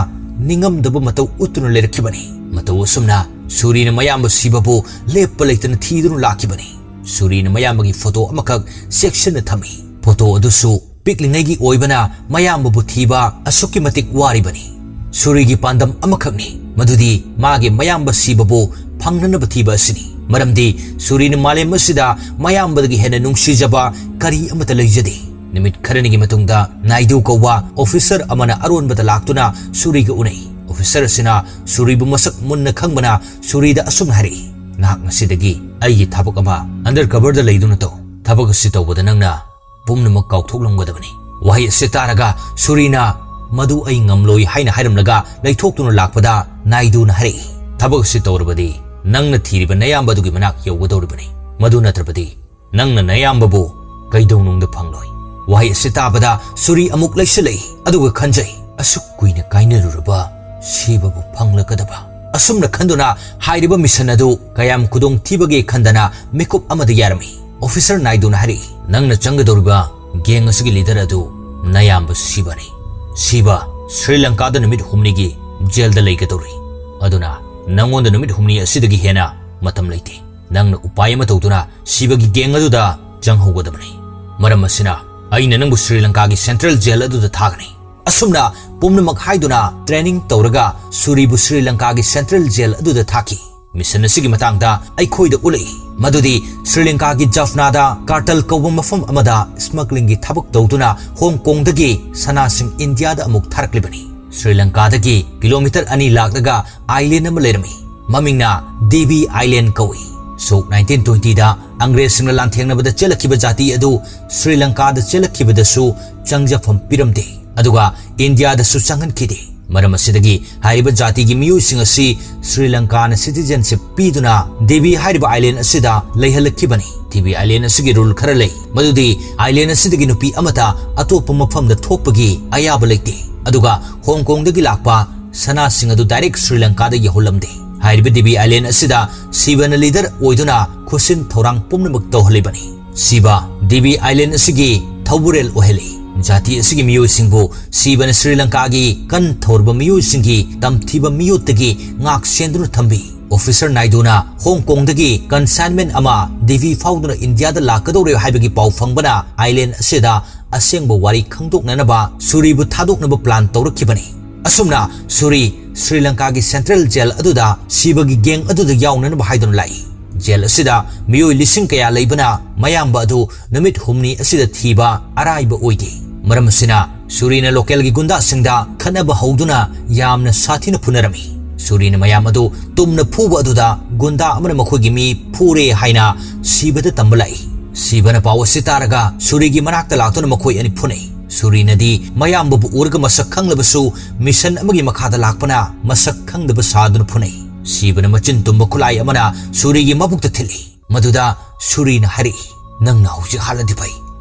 ꯅꯤꯡꯉꯝꯗꯕ ꯃꯇꯧ ꯎꯠꯇꯨꯅ ꯂꯩꯔꯛꯈꯤꯕꯅꯤ꯫ ꯃꯇꯧ ꯑꯁꯨꯝꯅ ꯁꯨꯔꯤꯅ ꯃꯌꯥꯝꯕ ꯁꯤꯕꯕꯨ ꯂꯦꯞꯄ ꯂꯩꯇꯅ ꯊꯤꯗꯨꯅ ꯂꯥꯛꯈꯤꯕꯅꯤ꯫ ꯁꯨꯔꯤꯅ ꯃꯌꯥꯝꯕꯒꯤ ꯐꯣꯇꯣ ꯑꯃꯈꯛ ꯆꯦꯛꯁꯤꯟꯅ ꯊꯝꯃꯤ꯫ ꯐꯣꯇꯣ ꯑꯗꯨꯁꯨ ꯄꯤꯛꯂꯤꯉꯩꯒꯤ ꯑꯣꯏꯕꯅ ꯃꯌꯥꯝꯕꯕꯨ ꯊꯤꯕ ꯑꯁꯨꯛꯀꯤ ꯃꯇꯤꯛ ꯋꯥꯔꯤꯕꯅꯤ꯫ ꯁꯨꯔꯤꯒꯤ ꯄꯥꯟꯗꯝ ꯑꯃꯈꯛꯅꯤ, ꯃꯗꯨꯗꯤ ꯃꯥꯒꯤ ꯃꯌꯥꯝꯕ ꯁꯤꯕꯕꯨ ꯐꯪꯅꯅꯕ ꯊꯤꯕ ꯑꯁꯤꯅꯤ꯫ ꯃꯔꯝꯗꯤ ꯁꯨꯔꯤꯅ ꯃꯥꯂꯦꯝ ꯑꯁꯤꯗ ꯃꯌꯥꯝꯕꯗꯒꯤ ꯍꯦꯟꯅ ꯅꯨꯡꯁꯤꯖꯕ ꯀꯔꯤ ꯑꯃꯠꯇ ꯂꯩꯖꯗꯦ꯫ ꯅꯨꯃꯤꯠ ꯈꯔꯅꯤꯒꯤ ꯃꯇꯨꯡꯗ ꯅꯥꯏꯗꯨ ꯀꯧꯕ ꯑꯣꯐꯤꯁꯔ ꯑꯃꯅ ꯑꯔꯣꯟꯕꯗ ꯂꯥꯛꯇꯨꯅ ꯁꯨꯔꯤꯒ ꯎꯅꯩ꯫ ꯑꯣꯐꯤꯁꯔ ꯑꯁꯤꯅ ꯁꯨꯔꯤꯕꯨ ꯃꯁꯛ ꯃꯨꯟꯅ ꯈꯪꯕꯅ ꯁꯨꯔꯤꯗ ꯑꯁꯨꯝꯅ ꯍꯥꯏꯔꯛꯏ, "ꯅꯍꯥꯛ ꯉꯁꯤꯗꯒꯤ ꯑꯩꯒꯤ ꯊꯕꯛ ꯑꯃ ꯑꯟꯗꯔ ꯀꯚꯔꯗ ꯂꯩꯗꯨꯅ ꯇꯧ꯫ ꯊꯕꯛ ꯑꯁꯤ ꯇꯧꯕꯗ ꯅꯪꯅ ꯄꯨꯝꯅꯃꯛ ꯀꯥꯎꯊꯣꯛꯂꯝꯒꯗꯕꯅꯤ"꯫ ꯋꯥꯍꯩ ꯑꯁꯤ ꯇꯥꯔꯒ ꯁꯨꯔꯤꯅ "ꯃꯗꯨ ꯑꯩ ꯉꯝꯂꯣꯏ" ꯍꯥꯏꯅ ꯍꯥꯏꯔꯝꯂꯒ ꯂꯩꯊꯣꯛꯇꯨꯅ ꯂꯥꯛꯄꯗ ꯅꯥꯏꯗꯨꯅ ꯍꯥꯏꯔꯛꯏ, "ꯊꯕꯛ ꯑꯁꯤ ꯇꯧꯔꯕꯗꯤ ꯅꯪꯅ ꯊꯤꯔꯤꯕ ꯅꯌꯥꯝꯕ ꯑꯗꯨꯒꯤ ꯃꯅꯥꯛ ꯌꯧꯒꯗꯧꯔꯤꯕꯅꯤ꯫ ꯃꯗꯨ ꯅꯠꯇ꯭ꯔꯕꯗꯤ ꯅꯪꯅ ꯅꯌꯥꯝꯕꯕꯨ ꯀꯩꯗꯧꯅꯨꯡꯗ ꯐꯪꯂꯣꯏ꯫" ꯋꯥꯍꯩ ꯑꯁꯤ ꯇꯥꯕꯗ ꯁꯨꯔꯤ ꯑꯃꯨꯛ ꯂꯩꯁꯤꯜꯂꯛꯏ, ꯑꯗꯨꯒ ꯈꯟꯖꯩ, "ꯑꯁꯨꯛ ꯀꯨꯏꯅ ꯀꯥꯏꯅꯔꯨꯔꯕ ꯁꯤꯕꯕꯨ ꯐꯪꯂꯒꯗꯕ꯫" ꯑꯁꯨꯝꯅ ꯈꯟꯗꯨꯅ ꯍꯥꯏꯔꯤꯕ ꯃꯤꯁꯟ ꯑꯗꯨ ꯀꯌꯥꯝ ꯈꯨꯗꯣꯡꯊꯤꯕꯒꯦ ꯈꯟꯗꯅ ꯃꯤꯀꯨꯞ ꯑꯃꯗ ꯌꯥꯔꯝꯃꯤ꯫ ꯑꯣꯐꯤꯁꯔ ꯅꯥꯏꯗꯨꯅ ꯍꯥꯏꯔꯛꯏ, "ꯅꯪꯅ ꯆꯪꯒꯗꯧꯔꯤꯕ ꯒꯦꯡ ꯑꯁꯤꯒꯤ ꯂꯤꯗꯔ ꯑꯗꯨ ꯅꯌꯥꯝꯕ ꯁꯤꯕꯅꯤ꯫ ꯁꯤꯕ ꯁ꯭ꯔꯤ ꯂꯪꯀꯥꯗ ꯅꯨꯃꯤꯠ ꯍꯨꯝꯅꯤꯒꯤ ꯖꯦꯜꯗ ꯂꯩꯒꯗꯧꯔꯤ꯫ ꯑꯗꯨꯅ ꯅꯪꯉꯣꯟꯗ ꯅꯨꯃꯤꯠ ꯍꯨꯝꯅꯤ ꯑꯁꯤꯗꯒꯤ ꯍꯦꯟꯅ ꯃꯇꯝ ꯂꯩꯇꯦ꯫ ꯅꯪꯅ ꯎꯄꯥꯏ ꯑꯃ ꯇꯧꯗꯨꯅ ꯁꯤꯕꯒꯤ ꯒꯦꯡ ꯑꯗꯨꯗ ꯆꯪꯍꯧꯒꯗꯕꯅꯤ꯫ ꯃꯔꯝ ꯑꯁꯤꯅ ꯑꯩꯅ ꯅꯪꯕꯨ ꯁ꯭ꯔꯤ ꯂꯪꯀꯥꯒꯤ ꯁꯦꯟꯇ꯭ꯔꯦꯜ ꯖꯦꯜ ꯑꯗꯨꯗ ꯊꯥꯒꯅꯤ꯫" ꯑꯁꯨꯝꯅ ꯄꯨꯝꯅꯃꯛ ꯍꯥꯏꯗꯨꯅ ꯇ꯭ꯔꯦꯅꯤꯡ ꯇꯧꯔꯒ ꯁꯨꯔꯤꯕꯨ ꯁ꯭ꯔꯤ ꯂꯪꯀꯥꯒꯤ ꯁꯦꯟꯇ꯭ꯔꯦꯜ ꯖꯦꯜ ꯑꯗꯨꯗ ꯊꯥꯈꯤ꯫ ꯃꯤꯁꯟ ꯑꯁꯤꯒꯤ ꯃꯇꯥꯡꯗ ꯑꯩꯈꯣꯏꯗ ꯎꯠꯂꯛꯏ ꯃꯗꯨꯗꯤ ꯁ꯭ꯔꯤ ꯂꯪꯀꯥꯒꯤ ꯖꯐꯅꯥꯗ ꯀꯥꯔꯇꯜ ꯀꯧꯕ ꯃꯐꯝ ꯑꯃꯗ ꯁ꯭ꯃꯒ꯭ꯂꯤꯡꯒꯤ ꯊꯕꯛ ꯇꯧꯗꯨꯅ ꯍꯣꯡ ꯀꯣꯡꯗꯒꯤ ꯁꯅꯥꯁꯤꯡ ꯏꯟꯗꯤꯌꯥꯗ ꯑꯃꯨꯛ ꯊꯥꯔꯛꯂꯤꯕꯅꯤ꯫ ꯁ꯭ꯔꯤ ꯂꯪꯀꯥꯗꯒꯤ ꯀꯤꯂꯣꯃꯤꯇꯔ ꯑꯅꯤ ꯂꯥꯛꯂꯒ ꯑꯥꯏꯂꯦꯟ ꯑꯃ ꯂꯩꯔꯝꯃꯤ꯫ ꯃꯃꯤꯡꯅ ꯗꯦꯕꯤ ꯑꯥꯏꯂꯦꯟ ꯀꯧꯏ꯫ ꯁꯣꯛ ꯅꯥꯏꯟꯇꯤꯟ ꯇ꯭ꯋꯦꯟꯇꯤꯗ ꯑꯪꯒ꯭ꯔꯦꯖꯁꯤꯡꯅ ꯂꯥꯟꯊꯦꯡꯅꯕꯗ ꯆꯦꯜꯂꯛꯈꯤꯕ ꯖꯥꯇꯤ ꯑꯗꯨ ꯁ꯭ꯔꯤ ꯂꯪꯀꯥꯗ ꯆꯦꯜꯂꯛꯈꯤꯕꯗꯁꯨ ꯆꯪꯖꯐꯝ ꯄꯤꯔꯝꯗꯦ, ꯑꯗꯨꯒ ꯏꯟꯗꯤꯌꯥꯗꯁꯨ ꯆꯪꯍꯟꯈꯤꯗꯦ꯫ ꯃꯔꯝ ꯑꯁꯤꯗꯒꯤ ꯍꯥꯏꯔꯤꯕ ꯖꯥꯇꯤꯒꯤ ꯃꯤꯑꯣꯏꯁꯤꯡ ꯑꯁꯤ ꯁ꯭ꯔꯤ ꯂꯪꯀꯥꯅ ꯁꯤꯇꯤꯖꯦꯟꯁꯤꯞ ꯄꯤꯗꯨꯅ ꯗꯦꯕꯤ ꯍꯥꯏꯔꯤꯕ ꯑꯥꯏꯂꯦꯟ ꯑꯁꯤꯗ ꯂꯩꯍꯜꯂꯛꯈꯤꯕꯅꯤ꯫ ꯗꯦꯕꯤ ꯑꯥꯏꯂꯦꯟ ꯑꯁꯤꯒꯤ ꯔꯨꯜ ꯈꯔ ꯂꯩ, ꯃꯗꯨꯗꯤ ꯑꯥꯏꯂꯦꯟ ꯑꯁꯤꯗꯒꯤ ꯅꯨꯄꯤ ꯑꯃꯠꯇ ꯑꯇꯣꯞꯄ ꯃꯐꯝꯗ ꯊꯣꯛꯄꯒꯤ ꯑꯌꯥꯕ ꯂꯩꯇꯦ, ꯑꯗꯨꯒ ꯍꯣꯡ ꯀꯣꯡꯗꯒꯤ ꯂꯥꯛꯄ ꯁꯅꯥꯁꯤꯡ ꯑꯗꯨ ꯗꯥꯏꯔꯦꯛ ꯁ꯭ꯔꯤ ꯂꯪꯀꯥꯗ ꯌꯧꯍꯜꯂꯝꯗꯦ꯫ ꯍꯥꯏꯔꯤꯕ ꯗꯦꯕꯤ ꯑꯥꯏꯂꯦꯟ ꯑꯁꯤꯗ ꯁꯤꯕꯅ ꯂꯤꯗꯔ ꯑꯣꯏꯗꯨꯅ ꯈꯨꯠꯁꯤꯟ ꯊꯧꯔꯥꯡ ꯄꯨꯝꯅꯃꯛ ꯇꯧꯍꯜꯂꯤꯕꯅꯤ꯫ ꯁꯤꯕ ꯗꯦꯕꯤ ꯑꯥꯏꯂꯦꯟ ꯑꯁꯤꯒꯤ ꯊꯧꯕꯨꯔꯦꯜ ꯑꯣꯏꯍꯜꯂꯤ꯫ ꯖꯥꯇꯤ ꯑꯁꯤꯒꯤ ꯃꯤꯑꯣꯏꯁꯤꯡꯕꯨ ꯁꯤꯕꯅ ꯁ꯭ꯔꯤ ꯂꯪꯀꯥꯒꯤ ꯀꯟ ꯊꯧꯔꯕ ꯃꯤꯑꯣꯏꯁꯤꯡꯒꯤ ꯇꯝꯊꯤꯕ ꯃꯤꯑꯣꯠꯇꯒꯤ ꯉꯥꯛ ꯁꯦꯟꯗꯨꯅ ꯊꯝꯕꯤ꯫ ꯑꯣꯐꯤꯁꯔ ꯅꯥꯏꯗꯨꯅ ꯍꯣꯡ ꯀꯣꯡꯗꯒꯤ ꯀꯟꯁꯥꯏꯟꯃꯦꯟ ꯑꯃ ꯗꯦꯕꯤ ꯐꯥꯎꯗꯨꯅ ꯏꯟꯗꯤꯌꯥꯗ ꯂꯥꯛꯀꯗꯧꯔꯦ ꯍꯥꯏꯕꯒꯤ ꯄꯥꯎ ꯐꯪꯕꯅ ꯑꯥꯏꯂꯦꯟ ꯑꯁꯤꯗ ꯑꯁꯦꯡꯕ ꯋꯥꯔꯤ ꯈꯪꯗꯣꯛꯅꯅꯕ ꯁꯨꯔꯤꯕꯨ ꯊꯥꯗꯣꯛꯅꯕ ꯄ꯭ꯂꯥꯟ ꯇꯧꯔꯛꯈꯤꯕꯅꯤ꯫ ꯑꯁꯨꯝꯅ ꯁꯨꯔꯤ ꯁ꯭ꯔꯤ ꯂꯪꯀꯥꯒꯤ ꯁꯦꯟꯇ꯭ꯔꯦꯜ ꯖꯦꯜ ꯑꯗꯨꯗ ꯁꯤꯕꯒꯤ ꯒꯦꯡ ꯑꯗꯨꯗ ꯌꯥꯎꯅꯅꯕ ꯍꯥꯏꯗꯨꯅ ꯂꯥꯛꯏ꯫ ꯖꯦꯜ ꯑꯁꯤꯗ ꯃꯤꯑꯣꯏ ꯂꯤꯁꯤꯡ ꯀꯌꯥ ꯂꯩꯕꯅ ꯃꯌꯥꯝꯕ ꯑꯗꯨ ꯅꯨꯃꯤꯠ ꯍꯨꯝꯅꯤ ꯑꯁꯤꯗ ꯊꯤꯕ ꯑꯔꯥꯏꯕ ꯑꯣꯏꯗꯦ꯫ ꯃꯔꯝ ꯑꯁꯤꯅ ꯁꯨꯔꯤꯅ ꯂꯣꯀꯦꯜꯒꯤ ꯒꯨꯟꯗꯥꯁꯤꯡꯗ ꯈꯠꯅꯕ ꯍꯧꯗꯨꯅ ꯌꯥꯝꯅ ꯁꯥꯊꯤꯅ ꯐꯨꯅꯔꯝꯃꯤ꯫ ꯁꯨꯔꯤꯅ ꯃꯌꯥꯝ ꯑꯗꯨ ꯇꯨꯝꯅ ꯐꯨꯕ ꯑꯗꯨꯗ ꯒꯨꯟꯗꯥ ꯑꯃꯅ ꯃꯈꯣꯏꯒꯤ ꯃꯤ ꯐꯨꯔꯦ ꯍꯥꯏꯅ ꯁꯤꯕꯗ ꯇꯝꯕ ꯂꯥꯛꯏ꯫ ꯁꯤꯕꯅ ꯄꯥꯎ ꯑꯁꯤ ꯇꯥꯔꯒ ꯁꯨꯔꯤꯒꯤ ꯃꯅꯥꯛꯇ ꯂꯥꯛꯇꯨꯅ ꯃꯈꯣꯏ ꯑꯅꯤ ꯐꯨꯅꯩ꯫ ꯁꯨꯔꯤꯅꯗꯤ ꯃꯌꯥꯝꯕꯕꯨ ꯎꯔꯒ ꯃꯁꯛ ꯈꯪꯂꯕꯁꯨ ꯃꯤꯁꯟ ꯑꯃꯒꯤ ꯃꯈꯥꯗ ꯂꯥꯛꯄꯅ ꯃꯁꯛ ꯈꯪꯗꯕ ꯁꯥꯗꯨꯅ ꯐꯨꯅꯩ꯫ ꯁꯤꯕꯅ ꯃꯆꯤꯟ ꯇꯨꯝꯕ ꯈꯨꯠꯂꯥꯏ ꯑꯃꯅ ꯁꯨꯔꯤꯒꯤ ꯃꯕꯨꯛꯇ ꯊꯤꯜꯂꯤ꯫ ꯃꯗꯨꯗ ꯁꯨꯔꯤꯅ ꯍꯥꯏꯔꯛꯏ, "ꯅꯪꯅ ꯍꯧꯖꯤꯛ ꯍꯥꯠꯂꯗꯤ ꯐꯩ,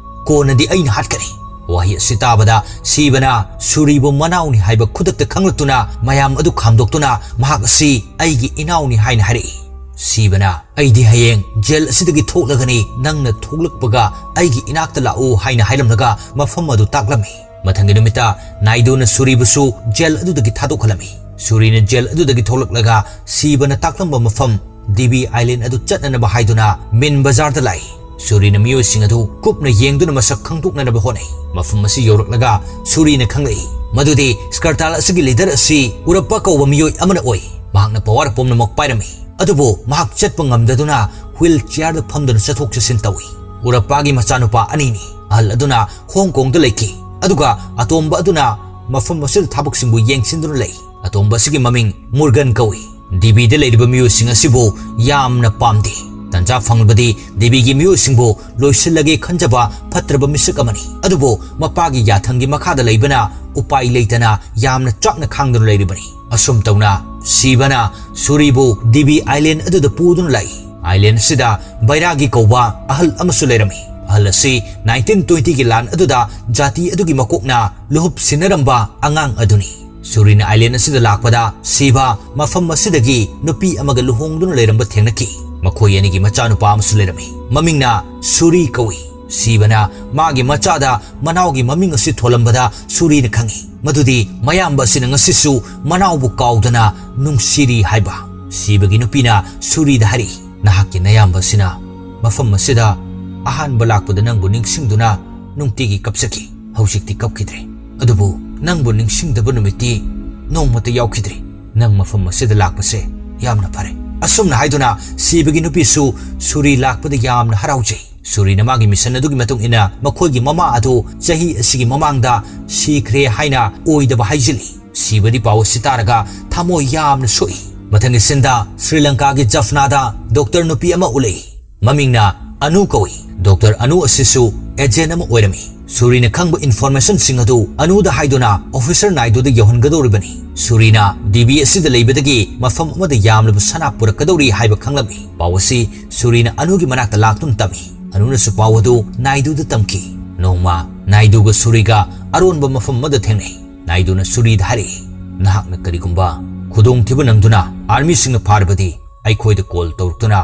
ꯀꯣꯟꯅꯗꯤ ꯑꯩꯅ ꯍꯥꯠꯀꯅꯤ꯫" ꯋꯥꯍꯩ ꯑꯁꯤ ꯇꯥꯕꯗ ꯁꯤꯕꯅ ꯁꯨꯔꯤꯕꯨ ꯃꯅꯥꯎꯅꯤ ꯍꯥꯏꯕ ꯈꯨꯗꯛꯇ ꯈꯪꯂꯛꯇꯨꯅ ꯃꯌꯥꯝ ꯑꯗꯨ ꯈꯥꯝꯗꯣꯛꯇꯨꯅ ꯃꯍꯥꯛ ꯑꯁꯤ ꯑꯩꯒꯤ ꯏꯅꯥꯎꯅꯤ ꯍꯥꯏꯅ ꯍꯥꯏꯔꯛꯏ꯫ ꯁꯤꯕꯅ, "ꯑꯩꯗꯤ ꯍꯌꯦꯡ ꯖꯦꯜ ꯑꯁꯤꯗꯒꯤ ꯊꯣꯛꯂꯒꯅꯤ, ꯅꯪꯅ ꯊꯣꯛꯂꯛꯄꯒ ꯑꯩꯒꯤ ꯏꯅꯥꯛꯇ ꯂꯥꯛꯎ" ꯍꯥꯏꯅ ꯍꯥꯏꯔꯝꯂꯒ ꯃꯐꯝ ꯑꯗꯨ ꯇꯥꯛꯂꯝꯃꯤ꯫ ꯃꯊꯪꯒꯤ ꯅꯨꯃꯤꯠꯇ ꯅꯥꯏꯗꯨꯅ ꯁꯨꯔꯤꯕꯨꯁꯨ ꯖꯦꯜ ꯑꯗꯨꯗꯒꯤ ꯊꯥꯗꯣꯛꯍꯜꯂꯝꯃꯤ꯫ ꯁꯨꯔꯤꯅ ꯖꯦꯜ ꯑꯗꯨꯗꯒꯤ ꯊꯣꯛꯂꯛꯂꯒ ꯁꯤꯕꯅ ꯇꯥꯛꯂꯝꯕ ꯃꯐꯝ ꯗꯤꯕꯤ ꯑꯥꯏꯂꯦꯟ ꯑꯗꯨ ꯆꯠꯅꯅꯕ ꯍꯥꯏꯗꯨꯅ ꯃꯤꯟ ꯕꯖꯥꯔꯗ ꯂꯥꯛꯏ꯫ ꯁꯨꯔꯤꯅ ꯃꯤꯑꯣꯏꯁꯤꯡ ꯑꯗꯨ ꯀꯨꯞꯅ ꯌꯦꯡꯗꯨꯅ ꯃꯁꯛ ꯈꯪꯗꯣꯛꯅꯅꯕ ꯍꯣꯠꯅꯩ꯫ ꯃꯐꯝ ꯑꯁꯤ ꯌꯧꯔꯛꯂꯒ ꯁꯨꯔꯤꯅ ꯈꯪꯂꯛꯏ ꯃꯗꯨꯗꯤ ꯁ꯭ꯀꯔꯇꯥꯜ ꯑꯁꯤꯒꯤ ꯂꯤꯗꯔ ꯑꯁꯤ ꯎꯔꯞꯄ ꯀꯧꯕ ꯃꯤꯑꯣꯏ ꯑꯃꯅ ꯑꯣꯏ꯫ ꯃꯍꯥꯛꯅ ꯄꯋꯥꯔ ꯄꯨꯝꯅꯃꯛ ꯄꯥꯏꯔꯝꯃꯤ, ꯑꯗꯨꯕꯨ ꯃꯍꯥꯛ ꯆꯠꯄ ꯉꯝꯗꯗꯨꯅ ꯍ꯭ꯋꯤꯜ ꯆꯤꯌꯥꯔꯗ ꯐꯝꯗꯨꯅ ꯆꯠꯊꯣꯛ ꯆꯠꯁꯤꯟ ꯇꯧꯏ꯫ ꯎꯔꯞꯄꯥꯒꯤ ꯃꯆꯥꯅꯨꯄꯥ ꯑꯅꯤꯅꯤ꯫ ꯑꯍꯜ ꯑꯗꯨꯅ ꯍꯣꯡ ꯀꯣꯡꯗ ꯂꯩꯈꯤ, ꯑꯗꯨꯒ ꯑꯇꯣꯝꯕ ꯑꯗꯨꯅ ꯃꯐꯝ ꯑꯁꯤꯗ ꯊꯕꯛꯁꯤꯡꯕꯨ ꯌꯦꯡꯁꯤꯟꯗꯨꯅ ꯂꯩ꯫ ꯑꯇꯣꯝꯕ ꯑꯁꯤꯒꯤ ꯃꯃꯤꯡ ꯃꯨꯔꯒꯟ ꯀꯧꯏ꯫ ꯗꯤꯕꯤꯗ ꯂꯩꯔꯤꯕ ꯃꯤꯑꯣꯏꯁꯤꯡ ꯑꯁꯤꯕꯨ ꯌꯥꯝꯅ ꯄꯥꯝꯗꯦ꯫ ꯇꯟꯖꯥ ꯐꯪꯂꯕꯗꯤ ꯗꯤꯕꯤꯒꯤ ꯃꯤꯑꯣꯏꯁꯤꯡꯕꯨ ꯂꯣꯏꯁꯤꯜꯂꯒꯦ ꯈꯟꯖꯕ ꯐꯠꯇ꯭ꯔꯕ ꯃꯤꯁꯛ ꯑꯃꯅꯤ꯫ ꯑꯗꯨꯕꯨ ꯃꯄꯥꯒꯤ ꯌꯥꯊꯪꯒꯤ ꯃꯈꯥꯗ ꯂꯩꯕꯅ ꯎꯄꯥꯏ ꯂꯩꯇꯅ ꯌꯥꯝꯅ ꯆꯥꯛꯅ ꯈꯥꯡꯗꯨꯅ ꯂꯩꯔꯤꯕꯅꯤ꯫ ꯑꯁꯨꯝ ꯇꯧꯅ ꯁꯤꯕꯅ ꯁꯨꯔꯤꯕꯨ ꯗꯤꯕꯤ ꯑꯥꯏꯂꯦꯟ ꯑꯗꯨꯗ ꯄꯨꯗꯨꯅ ꯂꯥꯛꯏ꯫ ꯑꯥꯏꯂꯦꯟ ꯑꯁꯤꯗ ꯕꯩꯔꯥꯒꯤ ꯀꯧꯕ ꯑꯍꯜ ꯑꯃꯁꯨ ꯂꯩꯔꯝꯃꯤ꯫ ꯑꯍꯜ ꯑꯁꯤ ꯅꯥꯏꯟꯇꯤꯟ ꯇ꯭ꯋꯦꯟꯇꯤꯒꯤ ꯂꯥꯟ ꯑꯗꯨꯗ ꯖꯥꯇꯤ ꯑꯗꯨꯒꯤ ꯃꯀꯣꯛꯅ ꯂꯨꯍꯨꯞ ꯁꯤꯟꯅꯔꯝꯕ ꯑꯉꯥꯡ ꯑꯗꯨꯅꯤ꯫ ꯁꯨꯔꯤꯅ ꯑꯥꯏꯂꯦꯟ ꯑꯁꯤꯗ ꯂꯥꯛꯄꯗ ꯁꯤꯕ ꯃꯐꯝ ꯑꯁꯤꯗꯒꯤ ꯅꯨꯄꯤ ꯑꯃꯒ ꯂꯨꯍꯣꯡꯗꯨꯅ ꯂꯩꯔꯝꯕ ꯊꯦꯡꯅꯈꯤ꯫ ꯃꯈꯣꯏ ꯑꯅꯤꯒꯤ ꯃꯆꯥꯅꯨꯄꯥ ꯑꯃꯁꯨ ꯂꯩꯔꯝꯃꯤ꯫ ꯃꯃꯤꯡꯅ ꯁꯨꯔꯤ ꯀꯧꯏ꯫ ꯁꯤꯕꯅ ꯃꯥꯒꯤ ꯃꯆꯥꯗ ꯃꯅꯥꯎꯒꯤ ꯃꯃꯤꯡ ꯑꯁꯤ ꯊꯣꯜꯂꯝꯕꯗ ꯁꯨꯔꯤꯅ ꯈꯪꯏ ꯃꯗꯨꯗꯤ ꯃꯌꯥꯝꯕ ꯑꯁꯤꯅ ꯉꯁꯤꯁꯨ ꯃꯅꯥꯎꯕꯨ ꯀꯥꯎꯗꯅ ꯅꯨꯡꯁꯤꯔꯤ ꯍꯥꯏꯕ꯫ ꯁꯤꯕꯒꯤ ꯅꯨꯄꯤꯅ ꯁꯨꯔꯤꯗ ꯍꯥꯏꯔꯛꯏ, "ꯅꯍꯥꯛꯀꯤ ꯅꯌꯥꯝꯕ ꯑꯁꯤꯅ ꯃꯐꯝ ꯑꯁꯤꯗ ꯑꯍꯥꯟꯕ ꯂꯥꯛꯄꯗ ꯅꯪꯕꯨ ꯅꯤꯡꯁꯤꯡꯗꯨꯅ ꯅꯨꯡꯇꯤꯒꯤ ꯀꯞꯆꯈꯤ꯫ ꯍꯧꯖꯤꯛꯇꯤ ꯀꯞꯈꯤꯗ꯭ꯔꯦ꯫ ꯑꯗꯨꯕꯨ ꯅꯪꯕꯨ ꯅꯤꯡꯁꯤꯡꯗꯕ ꯅꯨꯃꯤꯠꯇꯤ ꯅꯣꯡꯃꯇ ꯌꯥꯎꯈꯤꯗ꯭ꯔꯦ꯫ ꯅꯪ ꯃꯐꯝ ꯑꯁꯤꯗ ꯂꯥꯛꯄꯁꯦ ꯌꯥꯝꯅ ꯐꯔꯦ꯫" ꯑꯁꯨꯝꯅ ꯍꯥꯏꯗꯨꯅ ꯁꯤꯕꯒꯤ ꯅꯨꯄꯤꯁꯨ ꯁꯨꯔꯤ ꯂꯥꯛꯄꯗ ꯌꯥꯝꯅ ꯍꯔꯥꯎꯖꯩ꯫ ꯁꯨꯔꯤꯅ ꯃꯥꯒꯤ ꯃꯤꯁꯟ ꯑꯗꯨꯒꯤ ꯃꯇꯨꯡ ꯏꯟꯅ ꯃꯈꯣꯏꯒꯤ ꯃꯃꯥ ꯑꯗꯨ ꯆꯍꯤ ꯑꯁꯤꯒꯤ ꯃꯃꯥꯡꯗ ꯁꯤꯈ꯭ꯔꯦ ꯍꯥꯏꯅ ꯑꯣꯏꯗꯕ ꯍꯥꯏꯖꯤꯜꯂꯤ꯫ ꯁꯤꯕꯗꯤ ꯄꯥꯎ ꯑꯁꯤ ꯇꯥꯔꯒ ꯊꯃꯣꯏ ꯌꯥꯝꯅ ꯁꯣꯛꯏ꯫ ꯃꯊꯪꯒꯤ ꯁꯤꯟꯗ ꯁ꯭ꯔꯤ ꯂꯪꯀꯥꯒꯤ ꯖꯐꯅꯥꯗ ꯗꯣꯛꯇꯔ ꯅꯨꯄꯤ ꯑꯃ ꯎꯠꯂꯛꯏ꯫ ꯃꯃꯤꯡꯅ ꯑꯅꯨ ꯀꯧꯏ꯫ ꯗꯣꯛꯇꯔ ꯑꯅꯨ ꯑꯁꯤꯁꯨ ꯑꯦꯖꯦꯟ ꯑꯃ ꯑꯣꯏꯔꯝꯃꯤ꯫ ꯁꯨꯔꯤꯅ ꯈꯪꯕ informationꯁꯤꯡ ꯑꯗꯨ ꯑꯅꯨꯗ ꯍꯥꯏꯗꯨꯅ officer ꯅꯥꯏꯗꯨꯗ ꯌꯧꯍꯟꯒꯗꯧꯔꯤꯕꯅꯤ꯫ ꯁꯨꯔꯤꯅ ꯗꯦꯕꯤ ꯑꯁꯤꯗ ꯂꯩꯕꯗꯒꯤ ꯃꯐꯝ ꯑꯃꯗ ꯌꯥꯝꯂꯕ ꯁꯅꯥ ꯄꯨꯔꯛꯀꯗꯧꯔꯤ ꯍꯥꯏꯕ ꯈꯪꯂꯝꯃꯤ꯫ ꯄꯥꯎ ꯑꯁꯤ ꯁꯨꯔꯤꯅ ꯑꯅꯨꯒꯤ ꯃꯅꯥꯛꯇ ꯂꯥꯛꯇꯨꯅ ꯇꯝꯃꯤ꯫ ꯑꯅꯨꯅꯁꯨ ꯄꯥꯎ ꯑꯗꯨ ꯅꯥꯏꯗꯨꯗ ꯇꯝꯈꯤ꯫ ꯅꯣꯡꯃ ꯅꯥꯏꯗꯨꯒ ꯁꯨꯔꯤꯒ ꯑꯔꯣꯟꯕ ꯃꯐꯝ ꯑꯃꯗ ꯊꯦꯡꯅꯩ꯫ ꯅꯥꯏꯗꯨꯅ ꯁꯨꯔꯤꯗ ꯍꯥꯏꯔꯛꯏ, "ꯅꯍꯥꯛꯅ ꯀꯔꯤꯒꯨꯝꯕ ꯈꯨꯗꯣꯡꯊꯤꯕ ꯅꯪꯗꯨꯅ armyꯁꯤꯡꯅ ꯐꯥꯔꯕꯗꯤ ꯑꯩꯈꯣꯏꯗ call ꯇꯧꯔꯛꯇꯨꯅ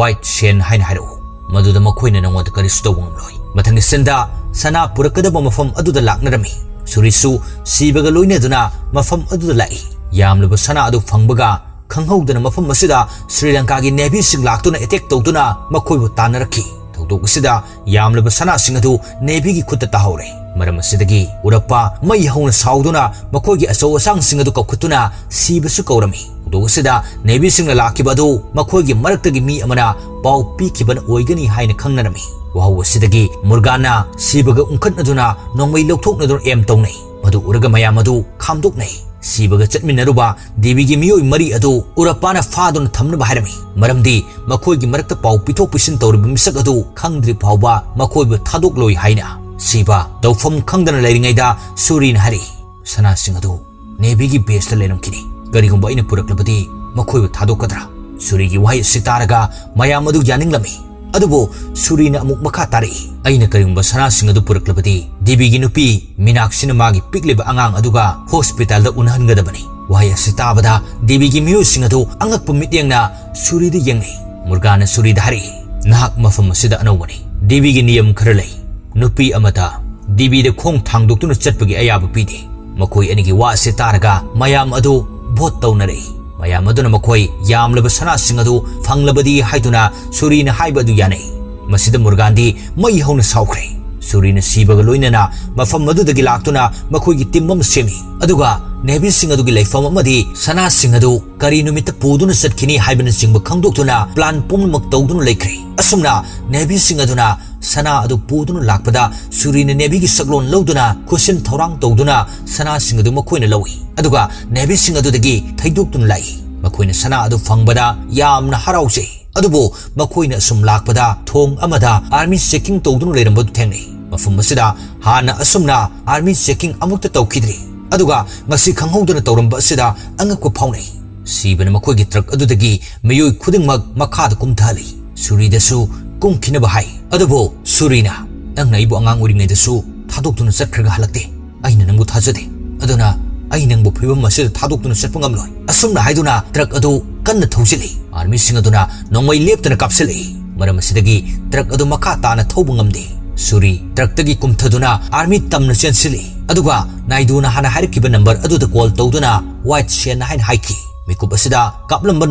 white sand ꯍꯥꯏꯅ ꯍꯥꯏꯔꯛꯎ꯫ ꯃꯗꯨꯗ ꯃꯈꯣꯏꯅ ꯅꯉꯣꯟꯗ ꯀꯔꯤꯁꯨ ꯇꯧꯕ ꯉꯝꯂꯣꯏ꯫ ꯃꯊꯪꯒꯤ sceneꯗ ꯁꯅꯥ ꯄꯨꯔꯛꯀꯗꯕ ꯃꯐꯝ ꯑꯗꯨꯗ ꯂꯥꯛꯅꯔꯝꯃꯤ꯫ ꯁꯨꯔꯤꯁꯨ ꯁꯤꯕꯒ ꯂꯣꯏꯅꯗꯨꯅ ꯃꯐꯝ ꯑꯗꯨꯗ ꯂꯥꯛꯏ꯫ ꯌꯥꯝꯂꯕ ꯁꯅꯥ ꯑꯗꯨ ꯐꯪꯕꯒ ꯈꯪꯍꯧꯗꯅ ꯃꯐꯝ ꯑꯁꯤꯗ ꯁ꯭ꯔꯤ ꯂꯪꯀꯥꯒꯤ navyꯁꯤꯡ ꯂꯥꯛꯇꯨꯅ attack ꯇꯧꯗꯨꯅ ꯃꯈꯣꯏꯕꯨ ꯇꯥꯟꯅꯔꯛꯈꯤ꯫ ꯊꯧꯗꯣꯛ ꯑꯁꯤꯗ ꯌꯥꯝꯂꯕ ꯁꯅꯥꯁꯤꯡ ꯑꯗꯨ navyꯒꯤ ꯈꯨꯠꯇ ꯇꯥꯍꯧꯔꯦ꯫ ꯃꯔꯝ ꯑꯁꯤꯗꯒꯤ ꯎꯔꯞꯄ ꯃꯩ ꯍꯧꯅ ꯁꯥꯎꯗꯨꯅ ꯃꯈꯣꯏꯒꯤ ꯑꯆꯧ ꯑꯁꯥꯡꯁꯤꯡ ꯑꯗꯨ ꯀꯧꯈꯠꯇꯨꯅ ꯁꯤꯕꯁꯨ ꯀꯧꯔꯝꯃꯤ꯫ ꯊꯧꯗꯣꯛ ꯑꯁꯤꯗ navyꯁꯤꯡꯅ ꯂꯥꯛꯈꯤꯕ ꯑꯗꯨ ꯃꯈꯣꯏꯒꯤ ꯃꯔꯛꯇꯒꯤ ꯃꯤ ꯑꯃꯅ ꯄꯥꯎ ꯄꯤꯈꯤꯕꯅ ꯑꯣꯏꯒꯅꯤ ꯍꯥꯏꯅ ꯈꯪꯅꯔꯝꯃꯤ꯫ ꯋꯥꯍꯧ ꯑꯁꯤꯗꯒꯤ ꯃꯨꯔꯒꯥꯟꯅ ꯁꯤꯕꯒ ꯎꯪꯈꯠꯅꯗꯨꯅ ꯅꯣꯡꯃꯩ ꯂꯧꯊꯣꯛꯅꯗꯨꯅ aim ꯇꯧꯅꯩ꯫ ꯃꯗꯨ ꯎꯔꯒ ꯃꯌꯥꯝ ꯑꯗꯨ ꯈꯥꯝꯗꯣꯛꯅꯩ꯫ ꯁꯤꯕꯒ ꯆꯠꯃꯤꯟꯅꯔꯨꯕ ꯗꯦꯕꯤꯒꯤ ꯃꯤꯑꯣꯏ ꯃꯔꯤ ꯑꯗꯨ ꯎꯔꯞꯄꯥꯅ ꯐꯥꯗꯨꯅ ꯊꯝꯅꯕ ꯍꯥꯏꯔꯝꯃꯤ, ꯃꯔꯝꯗꯤ ꯃꯈꯣꯏꯒꯤ ꯃꯔꯛꯇ ꯄꯥꯎ ꯄꯤꯊꯣꯛ ꯄꯤꯁꯤꯟ ꯇꯧꯔꯤꯕ ꯃꯤꯁꯛ ꯑꯗꯨ ꯈꯪꯗ꯭ꯔꯤ ꯐꯥꯎꯕ ꯃꯈꯣꯏꯕꯨ ꯊꯥꯗꯣꯛꯂꯣꯏ ꯍꯥꯏꯅ꯫ ꯁꯤꯕ ꯇꯧꯐꯝ ꯈꯪꯗꯅ ꯂꯩꯔꯤꯉꯩꯗ ꯁꯨꯔꯤꯅ ꯍꯥꯏꯔꯛꯏ, "ꯁꯅꯥꯁꯤꯡ ꯑꯗꯨ navyꯒꯤ baseꯇ ꯂꯩꯔꯝꯈꯤꯅꯤ꯫ ꯀꯔꯤꯒꯨꯝꯕ ꯑꯩꯅ ꯄꯨꯔꯛꯂꯕꯗꯤ ꯃꯈꯣꯏꯕꯨ ꯊꯥꯗꯣꯛꯀꯗ꯭ꯔꯥ?" ꯁꯨꯔꯤꯒꯤ ꯋꯥꯍꯩ ꯑꯁꯤ ꯇꯥꯔꯒ ꯃꯌꯥꯝ ꯑꯗꯨ ꯌꯥꯅꯤꯡꯂꯝꯃꯤ꯫ ꯑꯗꯨꯕꯨ ꯁꯨꯔꯤꯅ ꯑꯃꯨꯛ ꯃꯈꯥ ꯇꯥꯔꯛꯏ, "ꯑꯩꯅ ꯀꯔꯤꯒꯨꯝꯕ ꯁꯅꯥꯁꯤꯡ ꯑꯗꯨ ꯄꯨꯔꯛꯂꯕꯗꯤ ꯗꯦꯕꯤꯒꯤ ꯅꯨꯄꯤ ꯃꯤꯅꯥꯛꯁꯤꯅ ꯃꯥꯒꯤ ꯄꯤꯛꯂꯤꯕ ꯑꯉꯥꯡ ꯑꯗꯨꯒ hospitalꯗ ꯎꯅꯍꯟꯒꯗꯕꯅꯤ꯫" ꯋꯥꯍꯩ ꯑꯁꯤ ꯇꯥꯕꯗ ꯗꯦꯕꯤꯒꯤ ꯃꯤꯑꯣꯏꯁꯤꯡ ꯑꯗꯨ ꯑꯉꯛꯄ ꯃꯤꯠꯌꯦꯡꯅ ꯁꯨꯔꯤꯗ ꯌꯦꯡꯅꯩ꯫ ꯃꯨꯔꯒꯥꯟꯅ ꯁꯨꯔꯤꯗ ꯍꯥꯏꯔꯛꯏ, "ꯅꯍꯥꯛ ꯃꯐꯝ ꯑꯁꯤꯗ ꯑꯅꯧꯕꯅꯤ꯫ ꯗꯦꯕꯤꯒꯤ ꯅꯤꯌꯝ ꯈꯔ ꯂꯩ꯫ ꯅꯨꯄꯤ ꯑꯃꯇ ꯗꯦꯕꯤꯗ ꯈꯣꯡ ꯊꯥꯡꯗꯣꯛꯇꯨꯅ ꯆꯠꯄꯒꯤ ꯑꯌꯥꯕ ꯄꯤꯗꯦ꯫" ꯃꯈꯣꯏ ꯑꯅꯤꯒꯤ ꯋꯥ ꯑꯁꯤ ꯇꯥꯔꯒ ꯃꯌꯥꯝ ꯑꯗꯨ vote ꯇꯧꯅꯔꯛꯏ꯫ ꯃꯌꯥꯝ ꯑꯗꯨꯅ ꯃꯈꯣꯏ ꯌꯥꯝꯂꯕ ꯁꯅꯥꯁꯤꯡ ꯑꯗꯨ ꯐꯪꯂꯕꯗꯤ ꯍꯥꯏꯗꯨꯅ ꯁꯨꯔꯤꯅ ꯍꯥꯏꯕ ꯑꯗꯨ ꯌꯥꯅꯩ꯫ ꯃꯁꯤꯗ ꯃꯨꯔꯒꯥꯟꯗꯤ ꯃꯩ ꯍꯧꯅ ꯁꯥꯎꯈ꯭ꯔꯦ꯫ ꯁꯨꯔꯤꯅ ꯁꯤꯕꯒ ꯂꯣꯏꯅꯅ ꯃꯐꯝ ꯑꯗꯨꯗꯒꯤ ꯂꯥꯛꯇꯨꯅ ꯃꯈꯣꯏꯒꯤ team ꯑꯃ ꯁꯦꯝꯃꯤ꯫ ꯑꯗꯨꯒ navyꯁꯤꯡ ꯑꯗꯨꯒꯤ ꯂꯩꯐꯝ ꯑꯃꯗꯤ ꯁꯅꯥꯁꯤꯡ ꯑꯗꯨ ꯀꯔꯤ ꯅꯨꯃꯤꯠꯇ ꯄꯨꯗꯨꯅ ꯆꯠꯈꯤꯅꯤ ꯍꯥꯏꯕꯅꯆꯤꯡꯕ ꯈꯪꯗꯣꯛꯇꯨꯅ plan ꯄꯨꯝꯅꯃꯛ ꯇꯧꯗꯨꯅ ꯂꯩꯈ꯭ꯔꯦ꯫ ꯑꯁꯨꯝꯅ navyꯁꯤꯡ ꯑꯗꯨꯅ ꯁꯅꯥ ꯑꯗꯨ ꯄꯨꯗꯨꯅ ꯂꯥꯛꯄꯗ ꯁꯨꯔꯤꯅ navyꯒꯤ ꯁꯛꯂꯣꯟ ꯂꯧꯗꯨꯅ ꯈꯨꯠꯁꯤꯟ ꯊꯧꯔꯥꯡ ꯇꯧꯗꯨꯅ ꯁꯅꯥꯁꯤꯡ ꯑꯗꯨ ꯃꯈꯣꯏꯅ ꯂꯧꯏ꯫ ꯑꯗꯨꯒ navyꯁꯤꯡ ꯑꯗꯨꯗꯒꯤ ꯊꯩꯗꯣꯛꯇꯨꯅ ꯂꯥꯛꯏ꯫ ꯃꯈꯣꯏꯅ ꯁꯅꯥ ꯑꯗꯨ ꯐꯪꯕꯗ ꯌꯥꯝꯅ ꯍꯔꯥꯎꯖꯩ꯫ ꯑꯗꯨꯕꯨ ꯃꯈꯣꯏꯅ ꯑꯁꯨꯝ ꯂꯥꯛꯄꯗ ꯊꯣꯡ ꯑꯃꯗ army checking ꯇꯧꯗꯨꯅ ꯂꯩꯔꯝꯕꯗꯨ ꯊꯦꯡꯅꯩ꯫ ꯃꯐꯝ ꯑꯁꯤꯗ ꯍꯥꯟꯅ ꯑꯁꯨꯝꯅ army checking ꯑꯃꯨꯛꯇ ꯇꯧꯈꯤꯗ꯭ꯔꯤ꯫ ꯑꯗꯨꯒ ꯉꯁꯤ ꯈꯪꯍꯧꯗꯅ ꯇꯧꯔꯝꯕ ꯑꯁꯤꯗ ꯑꯉꯛꯄ ꯐꯥꯎꯅꯩ꯫ ꯁꯤꯕꯅ ꯃꯈꯣꯏꯒꯤ truck ꯑꯗꯨꯗꯒꯤ ꯃꯤꯑꯣꯏ ꯈꯨꯗꯤꯡꯃꯛ ꯃꯈꯥꯗ ꯀꯨꯝꯊꯍꯜꯂꯤ꯫ ꯁꯨꯔꯤꯗꯁꯨ ꯀꯨꯝꯈꯤꯅꯕ ꯍꯥꯏ꯫ ꯑꯗꯨꯕꯨ ꯁꯨꯔꯤꯅ, "ꯅꯪꯅ ꯑꯩꯕꯨ ꯑꯉꯥꯡ ꯑꯣꯏꯔꯤꯉꯩꯗꯁꯨ ꯊꯥꯗꯣꯛꯇꯨꯅ ꯆꯠꯈ꯭ꯔꯒ ꯍꯜꯂꯛꯇꯦ꯫ ꯑꯩꯅ ꯅꯪꯕꯨ ꯊꯥꯖꯗꯦ꯫ ꯑꯗꯨꯅ ꯑꯩ ꯅꯪꯕꯨ ꯐꯤꯕꯝ ꯑꯁꯤꯗ ꯊꯥꯗꯣꯛꯇꯨꯅ ꯆꯠꯄ ꯉꯝꯂꯣꯏ"꯫ ꯑꯁꯨꯝꯅ ꯍꯥꯏꯗꯨꯅ truck ꯑꯗꯨ ꯀꯟꯅ ꯊꯧꯖꯤꯜꯂꯤ꯫ Armyꯁꯤꯡ ꯑꯗꯨꯅ ꯅꯣꯡꯃꯩ ꯂꯦꯞꯇꯅ ꯀꯥꯞꯁꯤꯜꯂꯛꯏ꯫ ꯃꯔꯝ ꯑꯁꯤꯗꯒꯤ truck ꯑꯗꯨ ꯃꯈꯥ ꯇꯥꯅ ꯊꯧꯕ ꯉꯝꯗꯦ꯫ ꯁꯨꯔꯤ truckꯇꯒꯤ ꯀꯨꯝꯊꯗꯨꯅ army ꯇꯝꯅ ꯆꯦꯟꯁꯤꯜꯂꯤ꯫ ꯑꯗꯨꯒ ꯅꯥꯏꯗꯨꯅ ꯍꯥꯟꯅ ꯍꯥꯏꯔꯛꯈꯤꯕ number ꯑꯗꯨꯗ call ꯇꯧꯗꯨꯅ "White Sand" ꯍꯥꯏꯅ ꯍꯥꯏꯈꯤ꯫ ꯃꯤꯀꯨꯞ ꯑꯁꯤꯗ ꯀꯥꯞꯂꯝꯕ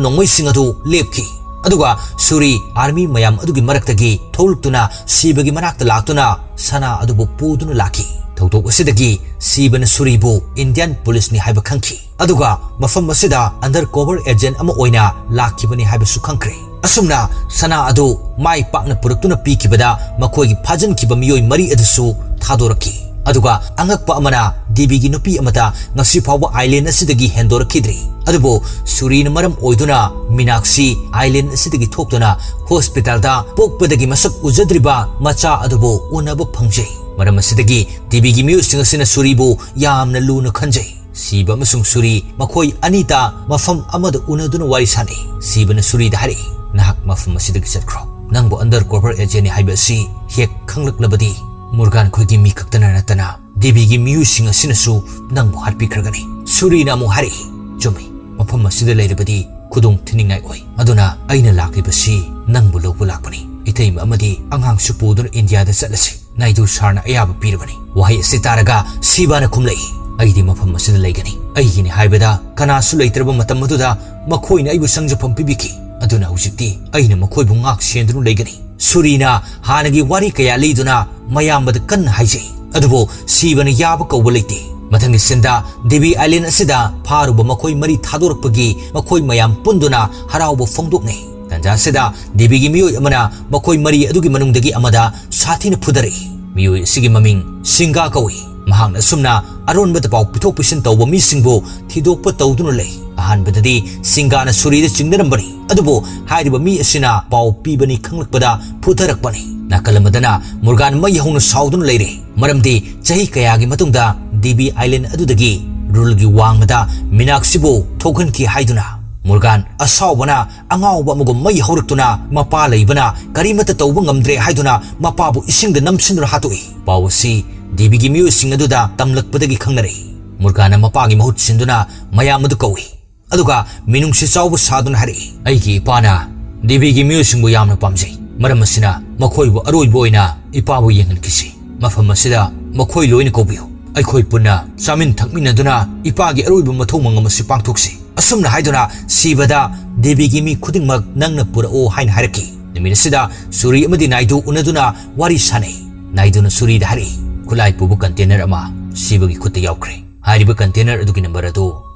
ꯅꯣꯡꯃꯩꯁꯤꯡ ꯑꯗꯨ ꯂꯦꯞꯈꯤ꯫ ꯑꯗꯨꯒ ꯁꯨꯔꯤ army ꯃꯌꯥꯝ ꯑꯗꯨꯒꯤ ꯃꯔꯛꯇꯒꯤ ꯊꯣꯛꯂꯛꯇꯨꯅ ꯁꯤꯕꯒꯤ ꯃꯅꯥꯛꯇ ꯂꯥꯛꯇꯨꯅ ꯁꯅꯥ ꯑꯗꯨꯕꯨ ꯄꯨꯗꯨꯅ ꯂꯥꯛꯈꯤ꯫ ꯊꯧꯗꯣꯛ ꯑꯁꯤꯗꯒꯤ ꯁꯤꯕꯅ ꯁꯨꯔꯤꯕꯨ Indian policeꯅꯤ ꯍꯥꯏꯕ ꯈꯪꯈꯤ꯫ ꯑꯗꯨꯒ ꯃꯐꯝ ꯑꯁꯤꯗ undercover agent ꯑꯃ ꯑꯣꯏꯅ ꯂꯥꯛꯈꯤꯕꯅꯤ ꯍꯥꯏꯕꯁꯨ ꯈꯪꯈ꯭ꯔꯦ꯫ ꯑꯁꯨꯝꯅ ꯁꯅꯥ ꯑꯗꯨ ꯃꯥꯏ ꯄꯥꯛꯅ ꯄꯨꯔꯛꯇꯨꯅ ꯄꯤꯈꯤꯕꯗ ꯃꯈꯣꯏꯒꯤ ꯐꯥꯖꯤꯟꯈꯤꯕ ꯃꯤꯑꯣꯏ ꯃꯔꯤ ꯑꯗꯨꯁꯨ ꯊꯥꯗꯣꯔꯛꯈꯤ꯫ ꯑꯗꯨꯒ ꯑꯉꯛꯄ ꯑꯃꯅ, ꯗꯦꯕꯤꯒꯤ ꯅꯨꯄꯤ ꯑꯃꯗ ꯉꯁꯤ ꯐꯥꯎꯕ island ꯑꯁꯤꯗꯒꯤ ꯍꯦꯟꯗꯣꯔꯛꯈꯤꯗ꯭ꯔꯤ꯫ ꯑꯗꯨꯕꯨ ꯁꯨꯔꯤꯅ ꯃꯔꯝ ꯑꯣꯏꯗꯨꯅ ꯃꯤꯅꯥꯛꯁꯤ island ꯑꯁꯤꯗꯒꯤ ꯊꯣꯛꯇꯨꯅ hospitalꯗ ꯄꯣꯛꯄꯗꯒꯤ ꯃꯁꯛ ꯎꯖꯗ꯭ꯔꯤꯕ ꯃꯆꯥ ꯑꯗꯨꯕꯨ ꯎꯅꯕ ꯐꯪꯖꯩ꯫ ꯃꯔꯝ ꯑꯁꯤꯗꯒꯤ ꯗꯦꯕꯤꯒꯤ ꯃꯤꯑꯣꯏꯁꯤꯡ ꯑꯁꯤꯅ ꯁꯨꯔꯤꯕꯨ ꯌꯥꯝꯅ ꯂꯨꯅ ꯈꯟꯖꯩ꯫ ꯁꯤꯕ ꯑꯃꯁꯨꯡ ꯁꯨꯔꯤ ꯃꯈꯣꯏ ꯑꯅꯤꯇ ꯃꯐꯝ ꯑꯃꯗ ꯎꯅꯗꯨꯅ ꯋꯥꯔꯤ ꯁꯥꯅꯩ꯫ ꯁꯤꯕꯅ ꯁꯨꯔꯤꯗ ꯍꯥꯏꯔꯛꯏ, "ꯅꯍꯥꯛ ꯃꯐꯝ ꯑꯁꯤꯗꯒꯤ ꯆꯠꯈ꯭ꯔꯣ꯫ ꯅꯪꯕꯨ undercover agentꯅꯤ ꯍꯥꯏꯕ ꯑꯁꯤ ꯍꯦꯛ ꯈꯪꯂꯛꯂꯕꯗꯤ ꯃꯣꯔꯒꯥꯟ ꯈꯣꯏꯒꯤ ꯃꯤ ꯈꯛꯇꯅ ꯅꯠꯇꯅ ꯗꯦꯕꯤꯒꯤ ꯃꯤꯑꯣꯏꯁꯤꯡ ꯑꯁꯤꯅꯁꯨ ꯅꯪꯕꯨ ꯍꯥꯠꯄꯤꯈ꯭ꯔꯒꯅꯤ"꯫ ꯁꯨꯔꯤꯅ ꯑꯃꯨꯛ ꯍꯥꯏꯔꯛꯏ, "ꯆꯨꯝꯃꯤ, ꯃꯐꯝ ꯑꯁꯤꯗ ꯂꯩꯔꯕꯗꯤ ꯈꯨꯗꯣꯡ ꯊꯤꯅꯤꯡꯉꯥꯏ ꯑꯣꯏ꯫ ꯑꯗꯨꯅ ꯑꯩꯅ ꯂꯥꯛꯂꯤꯕꯁꯤ ꯅꯪꯕꯨ ꯂꯧꯕ ꯂꯥꯛꯄꯅꯤ꯫ ꯏꯇꯩꯃ ꯑꯃꯗꯤ ꯑꯉꯥꯡꯁꯨ ꯄꯨꯗꯨꯅ ꯏꯟꯗꯤꯌꯥꯗ ꯆꯠꯂꯁꯤ꯫ ꯅꯥꯏꯗꯨ ꯁꯥꯔꯅ ꯑꯌꯥꯕ ꯄꯤꯔꯕꯅꯤ"꯫ ꯋꯥꯍꯩ ꯑꯁꯤ ꯇꯥꯔꯒ ꯁꯤꯕꯥꯅ ꯈꯨꯝꯂꯛꯏ, "ꯑꯩꯗꯤ ꯃꯐꯝ ꯑꯁꯤꯗ ꯂꯩꯒꯅꯤ꯫ ꯑꯩꯒꯤꯅꯤ ꯍꯥꯏꯕꯗ ꯀꯅꯥꯁꯨ ꯂꯩꯇ꯭ꯔꯕ ꯃꯇꯝ ꯑꯗꯨꯗ ꯃꯈꯣꯏꯅ ꯑꯩꯕꯨ ꯁꯪꯖꯐꯝ ꯄꯤꯕꯤꯈꯤ꯫ ꯑꯗꯨꯅ ꯍꯧꯖꯤꯛꯇꯤ ꯑꯩꯅ ꯃꯈꯣꯏꯕꯨ ꯉꯥꯛ ꯁꯦꯟꯗꯨꯅ ꯂꯩꯒꯅꯤ"꯫ ꯁꯨꯔꯤꯅ ꯍꯥꯟꯅꯒꯤ ꯋꯥꯔꯤ ꯀꯌꯥ ꯂꯤꯗꯨꯅ ꯃꯌꯥꯝꯕꯗ ꯀꯟꯅ ꯍꯥꯏꯖꯩ꯫ ꯑꯗꯨꯕꯨ ꯁꯤꯕꯅ ꯌꯥꯕ ꯀꯧꯕ ꯂꯩꯇꯦ꯫ ꯃꯊꯪꯒꯤ ꯁꯤꯟꯗ ꯗꯦꯕꯤ island ꯑꯁꯤꯗ ꯐꯥꯔꯨꯕ ꯃꯈꯣꯏ ꯃꯔꯤ ꯊꯥꯗꯣꯔꯛꯄꯒꯤ ꯃꯈꯣꯏ ꯃꯌꯥꯝ ꯄꯨꯟꯗꯨꯅ ꯍꯔꯥꯎꯕ ꯐꯣꯡꯗꯣꯛꯅꯩ꯫ ꯇꯥꯟꯖꯥ ꯑꯁꯤꯗ ꯗꯦꯕꯤꯒꯤ ꯃꯤꯑꯣꯏ ꯑꯃꯅ ꯃꯈꯣꯏ ꯃꯔꯤ ꯑꯗꯨꯒꯤ ꯃꯅꯨꯡꯗꯒꯤ ꯑꯃꯗ ꯁꯥꯊꯤꯅ ꯐꯨꯗꯔꯛꯏ꯫ ꯃꯤꯑꯣꯏ ꯑꯁꯤꯒꯤ ꯃꯃꯤꯡ ꯁꯤꯡꯒꯥ ꯀꯧꯏ꯫ ꯃꯍꯥꯛꯅ ꯑꯁꯨꯝꯅ ꯑꯔꯣꯟꯕꯗ ꯄꯥꯎ ꯄꯤꯊꯣꯛ ꯄꯤꯁꯤꯟ ꯇꯧꯕ ꯃꯤꯁꯤꯡꯕꯨ ꯊꯤꯗꯣꯛꯄ ꯇꯧꯗꯨꯅ ꯂꯩ꯫ ꯑꯍꯥꯟꯕꯗꯗꯤ ꯁꯤꯡꯒꯥꯅ ꯁꯨꯔꯤꯗ ꯆꯤꯡꯅꯔꯝꯕꯅꯤ, ꯑꯗꯨꯕꯨ ꯍꯥꯏꯔꯤꯕ ꯃꯤ ꯑꯁꯤꯅ ꯄꯥꯎ ꯄꯤꯕꯅꯤ ꯈꯪꯂꯛꯄꯗ ꯐꯨꯊꯔꯛꯄꯅꯤ꯫ ꯅꯥꯀꯜ ꯑꯃꯗꯅ ꯃꯨꯔꯒꯥꯟ ꯃꯩ ꯍꯧꯅ ꯁꯥꯎꯗꯨꯅ ꯂꯩꯔꯦ, ꯃꯔꯝꯗꯤ ꯆꯍꯤ ꯀꯌꯥꯒꯤ ꯃꯇꯨꯡꯗ ꯗꯦꯕꯤ ꯑꯥꯏꯂꯦꯟ ꯑꯗꯨꯗꯒꯤ ꯔꯨꯜꯒꯤ ꯋꯥꯡꯃꯗ ꯃꯤꯅꯥꯛꯁꯤꯕꯨ ꯊꯣꯛꯍꯟꯈꯤ ꯍꯥꯏꯗꯨꯅ꯫ ꯃꯨꯔꯒꯥꯟ ꯑꯁꯥꯎꯕꯅ ꯑꯉꯥꯎꯕ ꯑꯃꯒꯨꯝ ꯃꯩ ꯍꯧꯔꯛꯇꯨꯅ ꯃꯄꯥ ꯂꯩꯕꯅ ꯀꯔꯤꯃꯠꯇ ꯇꯧꯕ ꯉꯝꯗ꯭ꯔꯦ ꯍꯥꯏꯗꯨꯅ ꯃꯄꯥꯕꯨ ꯏꯁꯤꯡꯗ ꯅꯝꯁꯤꯟꯗꯨꯅ ꯍꯥꯠꯇꯣꯛꯏ꯫ ꯄꯥꯎ ꯑꯁꯤ ꯗꯦꯕꯤꯒꯤ ꯃꯤꯑꯣꯏꯁꯤꯡ ꯑꯗꯨꯗ ꯇꯝꯂꯛꯄꯗꯒꯤ ꯈꯪꯅꯔꯛꯏ꯫ ꯃꯨꯔꯒꯥꯟꯅ ꯃꯄꯥꯒꯤ ꯃꯍꯨꯠ ꯁꯤꯟꯗꯨꯅ ꯃꯌꯥꯝ ꯑꯗꯨ ꯀꯧꯏ꯫ ꯑꯗꯨꯒ ꯃꯤꯅꯨꯡꯁꯤ ꯆꯥꯎꯕ ꯁꯥꯗꯨꯅ ꯍꯥꯏꯔꯛꯏ, "ꯑꯩꯒꯤ ꯏꯄꯥꯅ ꯗꯦꯕꯤꯒꯤ ꯃꯤꯑꯣꯏꯁꯤꯡꯕꯨ ꯌꯥꯝꯅ ꯄꯥꯝꯖꯩ꯫ ꯃꯔꯝ ꯑꯁꯤꯅ ꯃꯈꯣꯏꯕꯨ ꯑꯔꯣꯏꯕ ꯑꯣꯏꯅ ꯏꯄꯥꯕꯨ ꯌꯦꯡꯍꯟꯈꯤꯁꯤ꯫ ꯃꯐꯝ ꯑꯁꯤꯗ ꯃꯈꯣꯏ ꯂꯣꯏꯅ ꯀꯧꯕꯤꯌꯨ꯫ ꯑꯩꯈꯣꯏ ꯄꯨꯟꯅ ꯆꯥꯃꯤꯟ ꯊꯛꯃꯤꯟꯅꯗꯨꯅ ꯏꯄꯥꯒꯤ ꯑꯔꯣꯏꯕ ꯃꯊꯧ ꯃꯉꯝ ꯑꯁꯤ ꯄꯥꯡꯊꯣꯛꯁꯤ꯫" ꯑꯁꯨꯝꯅ ꯍꯥꯏꯗꯨꯅ ꯁꯤꯕꯗ ꯗꯦꯕꯤꯒꯤ ꯃꯤ ꯈꯨꯗꯤꯡꯃꯛ ꯅꯪꯅ ꯄꯨꯔꯛꯑꯣ ꯍꯥꯏꯅ ꯍꯥꯏꯔꯛꯈꯤ꯫ ꯅꯨꯃꯤꯠ ꯑꯁꯤꯗ ꯁꯨꯔꯤ ꯑꯃꯗꯤ ꯅꯥꯏꯗꯨ ꯎꯅꯗꯨꯅ ꯋꯥꯔꯤ ꯁꯥꯅꯩ꯫ ꯅꯥꯏꯗꯨꯅ ꯁꯨꯔꯤꯗ ꯍꯥꯏꯔꯛꯏ, "ꯈꯨꯠꯂꯥꯏ ꯄꯨꯕ ꯀꯟꯇꯦꯅꯔ ꯑꯃ ꯁꯤꯕꯒꯤ ꯈꯨꯠꯇ ꯌꯥꯎꯈ꯭ꯔꯦ꯫ ꯍꯥꯏꯔꯤꯕ ꯀꯟꯇꯦꯅꯔ ꯑꯗꯨꯒꯤ ꯅꯝꯕꯔ ꯑꯗꯨ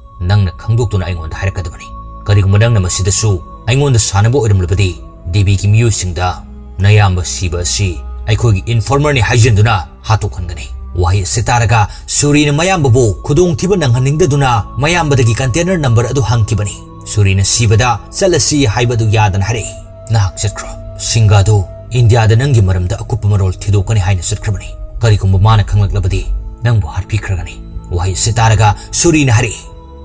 ꯅꯪꯅ ꯈꯪꯗꯣꯛꯇꯨꯅ ꯑꯩꯉꯣꯟꯗ ꯍꯥꯏꯔꯛꯀꯗꯕꯅꯤ꯫ ꯀꯔꯤꯒꯨꯝꯕ ꯅꯪꯅ ꯃꯁꯤꯗꯁꯨ ꯑꯩꯉꯣꯟꯗ ꯁꯥꯟꯅꯕ ꯑꯣꯏꯔꯝꯂꯕꯗꯤ, ꯗꯦꯕꯤꯒꯤ ꯃꯤꯑꯣꯏꯁꯤꯡꯗ ꯅꯌꯥꯝꯕ ꯁꯤꯕ ꯑꯁꯤ ꯑꯩꯈꯣꯏꯒꯤ ꯏꯟꯐꯣꯔꯃꯔꯅꯤ ꯍꯥꯏꯖꯤꯟꯗꯨꯅ ꯍꯥꯠꯇꯣꯛꯍꯟꯒꯅꯤ꯫" ꯋꯥꯍꯩ ꯑꯁꯤ ꯇꯥꯔꯒ ꯁꯨꯔꯤꯅ ꯃꯌꯥꯝꯕꯕꯨ ꯈꯨꯗꯣꯡꯊꯤꯕ ꯅꯪꯍꯟꯅꯤꯡꯗꯗꯨꯅ ꯃꯌꯥꯝꯕꯗꯒꯤ ꯀꯟꯇꯦꯅꯔ ꯅꯝꯕꯔ ꯑꯗꯨ ꯍꯪꯈꯤꯕꯅꯤ꯫ ꯁꯨꯔꯤꯅ ꯁꯤꯕꯗ ꯆꯠꯂꯁꯤ ꯍꯥꯏꯕꯗꯨ ꯌꯥꯗꯅ ꯍꯥꯏꯔꯛꯏ, "ꯅꯍꯥꯛ ꯆꯠꯈ꯭ꯔꯣ꯫ ꯁꯤꯡꯒꯥꯗꯨ ꯏꯟꯗꯤꯌꯥꯗ ꯅꯪꯒꯤ ꯃꯔꯝꯗ ꯑꯀꯨꯞꯄ ꯃꯔꯣꯜ ꯊꯤꯗꯣꯛꯀꯅꯤ ꯍꯥꯏꯅ ꯆꯠꯈ꯭ꯔꯕꯅꯤ꯫ ꯀꯔꯤꯒꯨꯝꯕ ꯃꯥꯅ ꯈꯪꯂꯛꯂꯕꯗꯤ ꯅꯪꯕꯨ ꯍꯥꯠꯄꯤꯈ꯭ꯔꯒꯅꯤ꯫" ꯋꯥꯍꯩ ꯑꯁꯤ ꯇꯥꯔꯒ ꯁꯨꯔꯤꯅ ꯍꯥꯏꯔꯛꯏ,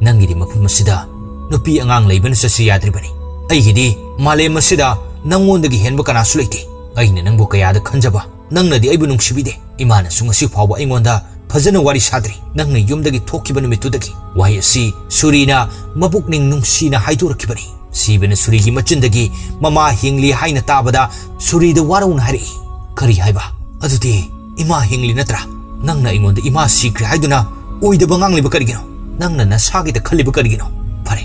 "ꯅꯪꯒꯤꯗꯤ ꯃꯐꯝ ꯑꯁꯤꯗ ꯅꯨꯄꯤ ꯑꯉꯥꯡ ꯂꯩꯕꯅ ꯆꯠꯁꯤ ꯌꯥꯗ꯭ꯔꯤꯕꯅꯤ꯫ ꯑꯩꯒꯤꯗꯤ ꯃꯥꯂꯦꯝ ꯑꯁꯤꯗ ꯅꯪꯉꯣꯟꯗꯒꯤ ꯍꯦꯟꯕ ꯀꯅꯥꯁꯨ ꯂꯩꯇꯦ꯫ ꯑꯩꯅ ꯅꯪꯕꯨ ꯀꯌꯥꯗ ꯈꯟꯖꯕ, ꯅꯪꯅꯗꯤ ꯑꯩꯕꯨ ꯅꯨꯡꯁꯤꯕꯤꯗꯦ꯫ ꯏꯃꯥꯅꯁꯨ ꯉꯁꯤ ꯐꯥꯎꯕ ꯑꯩꯉꯣꯟꯗ ꯐꯖꯅ ꯋꯥꯔꯤ ꯁꯥꯗ꯭ꯔꯤ, ꯅꯪꯅ ꯌꯨꯝꯗꯒꯤ ꯊꯣꯛꯈꯤꯕ ꯅꯨꯃꯤꯠꯇꯨꯗꯒꯤ꯫" ꯋꯥꯍꯩ ꯑꯁꯤ ꯁꯨꯔꯤꯅ ꯃꯄꯨꯛꯅꯤꯡ ꯅꯨꯡꯁꯤꯅ ꯍꯥꯏꯗꯣꯔꯛꯈꯤꯕꯅꯤ꯫ ꯁꯤꯕꯅ ꯁꯨꯔꯤꯒꯤ ꯃꯆꯤꯟꯗꯒꯤ ꯃꯃꯥ ꯍꯤꯡꯂꯤ ꯍꯥꯏꯅ ꯇꯥꯕꯗ ꯁꯨꯔꯤꯗ ꯋꯥꯔꯧꯅ ꯍꯥꯏꯔꯛꯏ, "ꯀꯔꯤ ꯍꯥꯏꯕ? ꯑꯗꯨꯗꯤ ꯏꯃꯥ ꯍꯤꯡꯂꯤ ꯅꯠꯇ꯭ꯔꯥ? ꯅꯪꯅ ꯑꯩꯉꯣꯟꯗ ꯏꯃꯥ ꯁꯤꯈ꯭ꯔꯦ ꯍꯥꯏꯗꯨꯅ ꯑꯣꯏꯗꯕ ꯉꯥꯡꯂꯤꯕ ꯀꯔꯤꯒꯤꯅꯣ? ꯅꯪꯅ ꯅꯁꯥꯒꯤꯗ ꯈꯜꯂꯤꯕ ꯀꯔꯤꯒꯤꯅꯣ? ꯐꯔꯦ,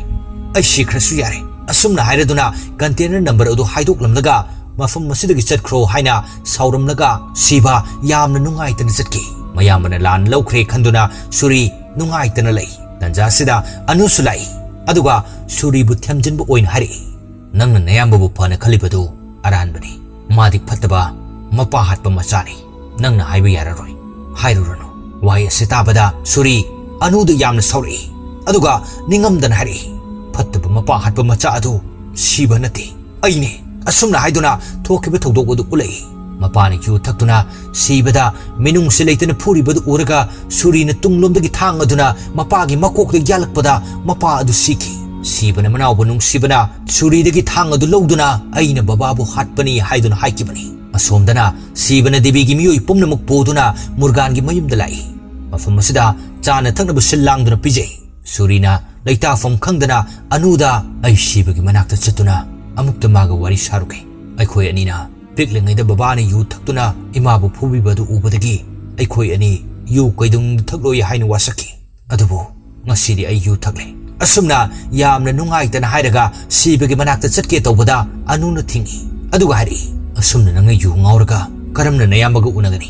ꯑꯩ ꯁꯤꯈ꯭ꯔꯁꯨ ꯌꯥꯔꯦ꯫" ꯑꯁꯨꯝꯅ ꯍꯥꯏꯔꯗꯨꯅ ꯀꯟꯇꯦꯅꯔ ꯅꯝꯕꯔ ꯑꯗꯨ ꯍꯥꯏꯗꯣꯛꯂꯝꯂꯒ ꯃꯐꯝ ꯑꯁꯤꯗꯒꯤ ꯆꯠꯈ꯭ꯔꯣ ꯍꯥꯏꯅ ꯁꯥꯎꯔꯝꯂꯒ ꯁꯤꯕ ꯌꯥꯝꯅ ꯅꯨꯡꯉꯥꯏꯇꯅ ꯆꯠꯈꯤ꯫ ꯃꯌꯥꯝꯕꯅ ꯂꯥꯟ ꯂꯧꯈ꯭ꯔꯦ ꯈꯟꯗꯨꯅ ꯁꯨꯔꯤ ꯅꯨꯡꯉꯥꯏꯇꯅ ꯂꯩ꯫ ꯇꯟꯖꯥ ꯑꯁꯤꯗ ꯑꯅꯨꯁꯨ ꯂꯥꯛꯏ, ꯑꯗꯨꯒ ꯁꯨꯔꯤꯕꯨ ꯊꯦꯝꯖꯤꯟꯕ ꯑꯣꯏꯅ ꯍꯥꯏꯔꯛꯏ, "ꯅꯪꯅ ꯅꯌꯥꯝꯕꯕꯨ ꯐꯅ ꯈꯜꯂꯤꯕꯗꯨ ꯑꯔꯥꯟꯕꯅꯤ꯫ ꯃꯥꯗꯤ ꯐꯠꯇꯕ ꯃꯄꯥ ꯍꯥꯠꯄ ꯃꯆꯥꯅꯤ꯫ ꯅꯪꯅ ꯍꯥꯏꯕ ꯌꯥꯔꯔꯣꯏ, ꯍꯥꯏꯔꯨꯔꯅꯨ꯫" ꯋꯥꯍꯩ ꯑꯁꯤ ꯇꯥꯕꯗ ꯁꯨꯔꯤ ꯑꯅꯨꯗ ꯌꯥꯝꯅ ꯁꯥꯎꯔꯛꯏ, ꯑꯗꯨꯒ ꯅꯤꯡꯉꯝꯗꯅ ꯍꯥꯏꯔꯛꯏ, "ꯐꯠꯇꯕ ꯃꯄꯥ ꯍꯥꯠꯄ ꯃꯆꯥ ꯑꯗꯨ ꯁꯤꯕ ꯅꯠꯇꯦ, ꯑꯩꯅꯦ꯫" ꯑꯁꯨꯝꯅ ꯍꯥꯏꯗꯨꯅ ꯊꯣꯛꯈꯤꯕ ꯊꯧꯗꯣꯛ ꯑꯗꯨ ꯎꯠꯂꯛꯏ꯫ ꯃꯄꯥꯅ ꯌꯨ ꯊꯛꯇꯨꯅ ꯁꯤꯕꯗ ꯃꯤꯅꯨꯡꯁꯤ ꯂꯩꯇꯅ ꯐꯨꯔꯤꯕꯗꯨ ꯎꯔꯒ ꯁꯨꯔꯤꯅ ꯇꯨꯡꯂꯣꯝꯗꯒꯤ ꯊꯥꯡ ꯑꯗꯨꯅ ꯃꯄꯥꯒꯤ ꯃꯀꯣꯛꯇ ꯌꯥꯜꯂꯛꯄꯗ ꯃꯄꯥ ꯑꯗꯨ ꯁꯤꯈꯤ꯫ ꯁꯤꯕꯅ ꯃꯅꯥꯎꯕꯨ ꯅꯨꯡꯁꯤꯕꯅ ꯁꯨꯔꯤꯗꯒꯤ ꯊꯥꯡ ꯑꯗꯨ ꯂꯧꯗꯨꯅ "ꯑꯩꯅ ꯕꯕꯥꯕꯨ ꯍꯥꯠꯄꯅꯤ" ꯍꯥꯏꯗꯨꯅ ꯍꯥꯏꯈꯤꯕꯅꯤ꯫ ꯑꯁꯣꯝꯗꯅ ꯁꯤꯕꯅ ꯗꯦꯕꯤꯒꯤ ꯃꯤꯑꯣꯏ ꯄꯨꯝꯅꯃꯛ ꯄꯨꯗꯨꯅ ꯃꯨꯔꯒꯥꯟꯒꯤ ꯃꯌꯨꯝꯗ ꯂꯥꯛꯏ꯫ ꯃꯐꯝ ꯑꯁꯤꯗ ꯆꯥꯅ ꯊꯛꯅꯕ ꯁꯤꯜ ꯂꯥꯡꯗꯨꯅ ꯄꯤꯖꯩ꯫ ꯁꯨꯔꯤꯅ ꯂꯩꯇꯥꯐꯝ ꯈꯪꯗꯅ ꯑꯅꯨꯗ "ꯑꯩ ꯁꯤꯕꯒꯤ ꯃꯅꯥꯛꯇ ꯆꯠꯇꯨꯅ ꯑꯃꯨꯛꯇ ꯃꯥꯒ ꯋꯥꯔꯤ ꯁꯥꯔꯨꯒꯦ꯫ ꯑꯩꯈꯣꯏ ꯑꯅꯤꯅ ꯄꯤꯛꯂꯤꯉꯩꯗ ꯕꯕꯥꯅ ꯌꯨ ꯊꯛꯇꯨꯅ ꯏꯃꯥꯕꯨ ꯐꯨꯕꯤꯕ ꯑꯗꯨ ꯎꯕꯗꯒꯤ ꯑꯩꯈꯣꯏ ꯑꯅꯤ ꯌꯨ ꯀꯩꯗꯧꯅꯨꯡꯗ ꯊꯛꯂꯣꯏ" ꯍꯥꯏꯅ ꯋꯥꯁꯛꯈꯤ꯫ ꯑꯗꯨꯕꯨ ꯉꯁꯤꯗꯤ ꯑꯩ ꯌꯨ ꯊꯛꯂꯦ꯫ ꯑꯁꯨꯝꯅ ꯌꯥꯝꯅ ꯅꯨꯡꯉꯥꯏꯇꯅ ꯍꯥꯏꯔꯒ ꯁꯤꯕꯒꯤ ꯃꯅꯥꯛꯇ ꯆꯠꯀꯦ ꯇꯧꯕꯗ ꯑꯅꯨꯅ ꯊꯤꯡꯏ꯫ ꯑꯗꯨꯒ ꯍꯥꯏꯔꯛꯏ, "ꯑꯁꯨꯝꯅ ꯅꯪꯅ ꯌꯨ ꯉꯥꯎꯔꯒ ꯀꯔꯝꯅ ꯅꯌꯥꯝꯕꯒ ꯎꯅꯒꯅꯤ?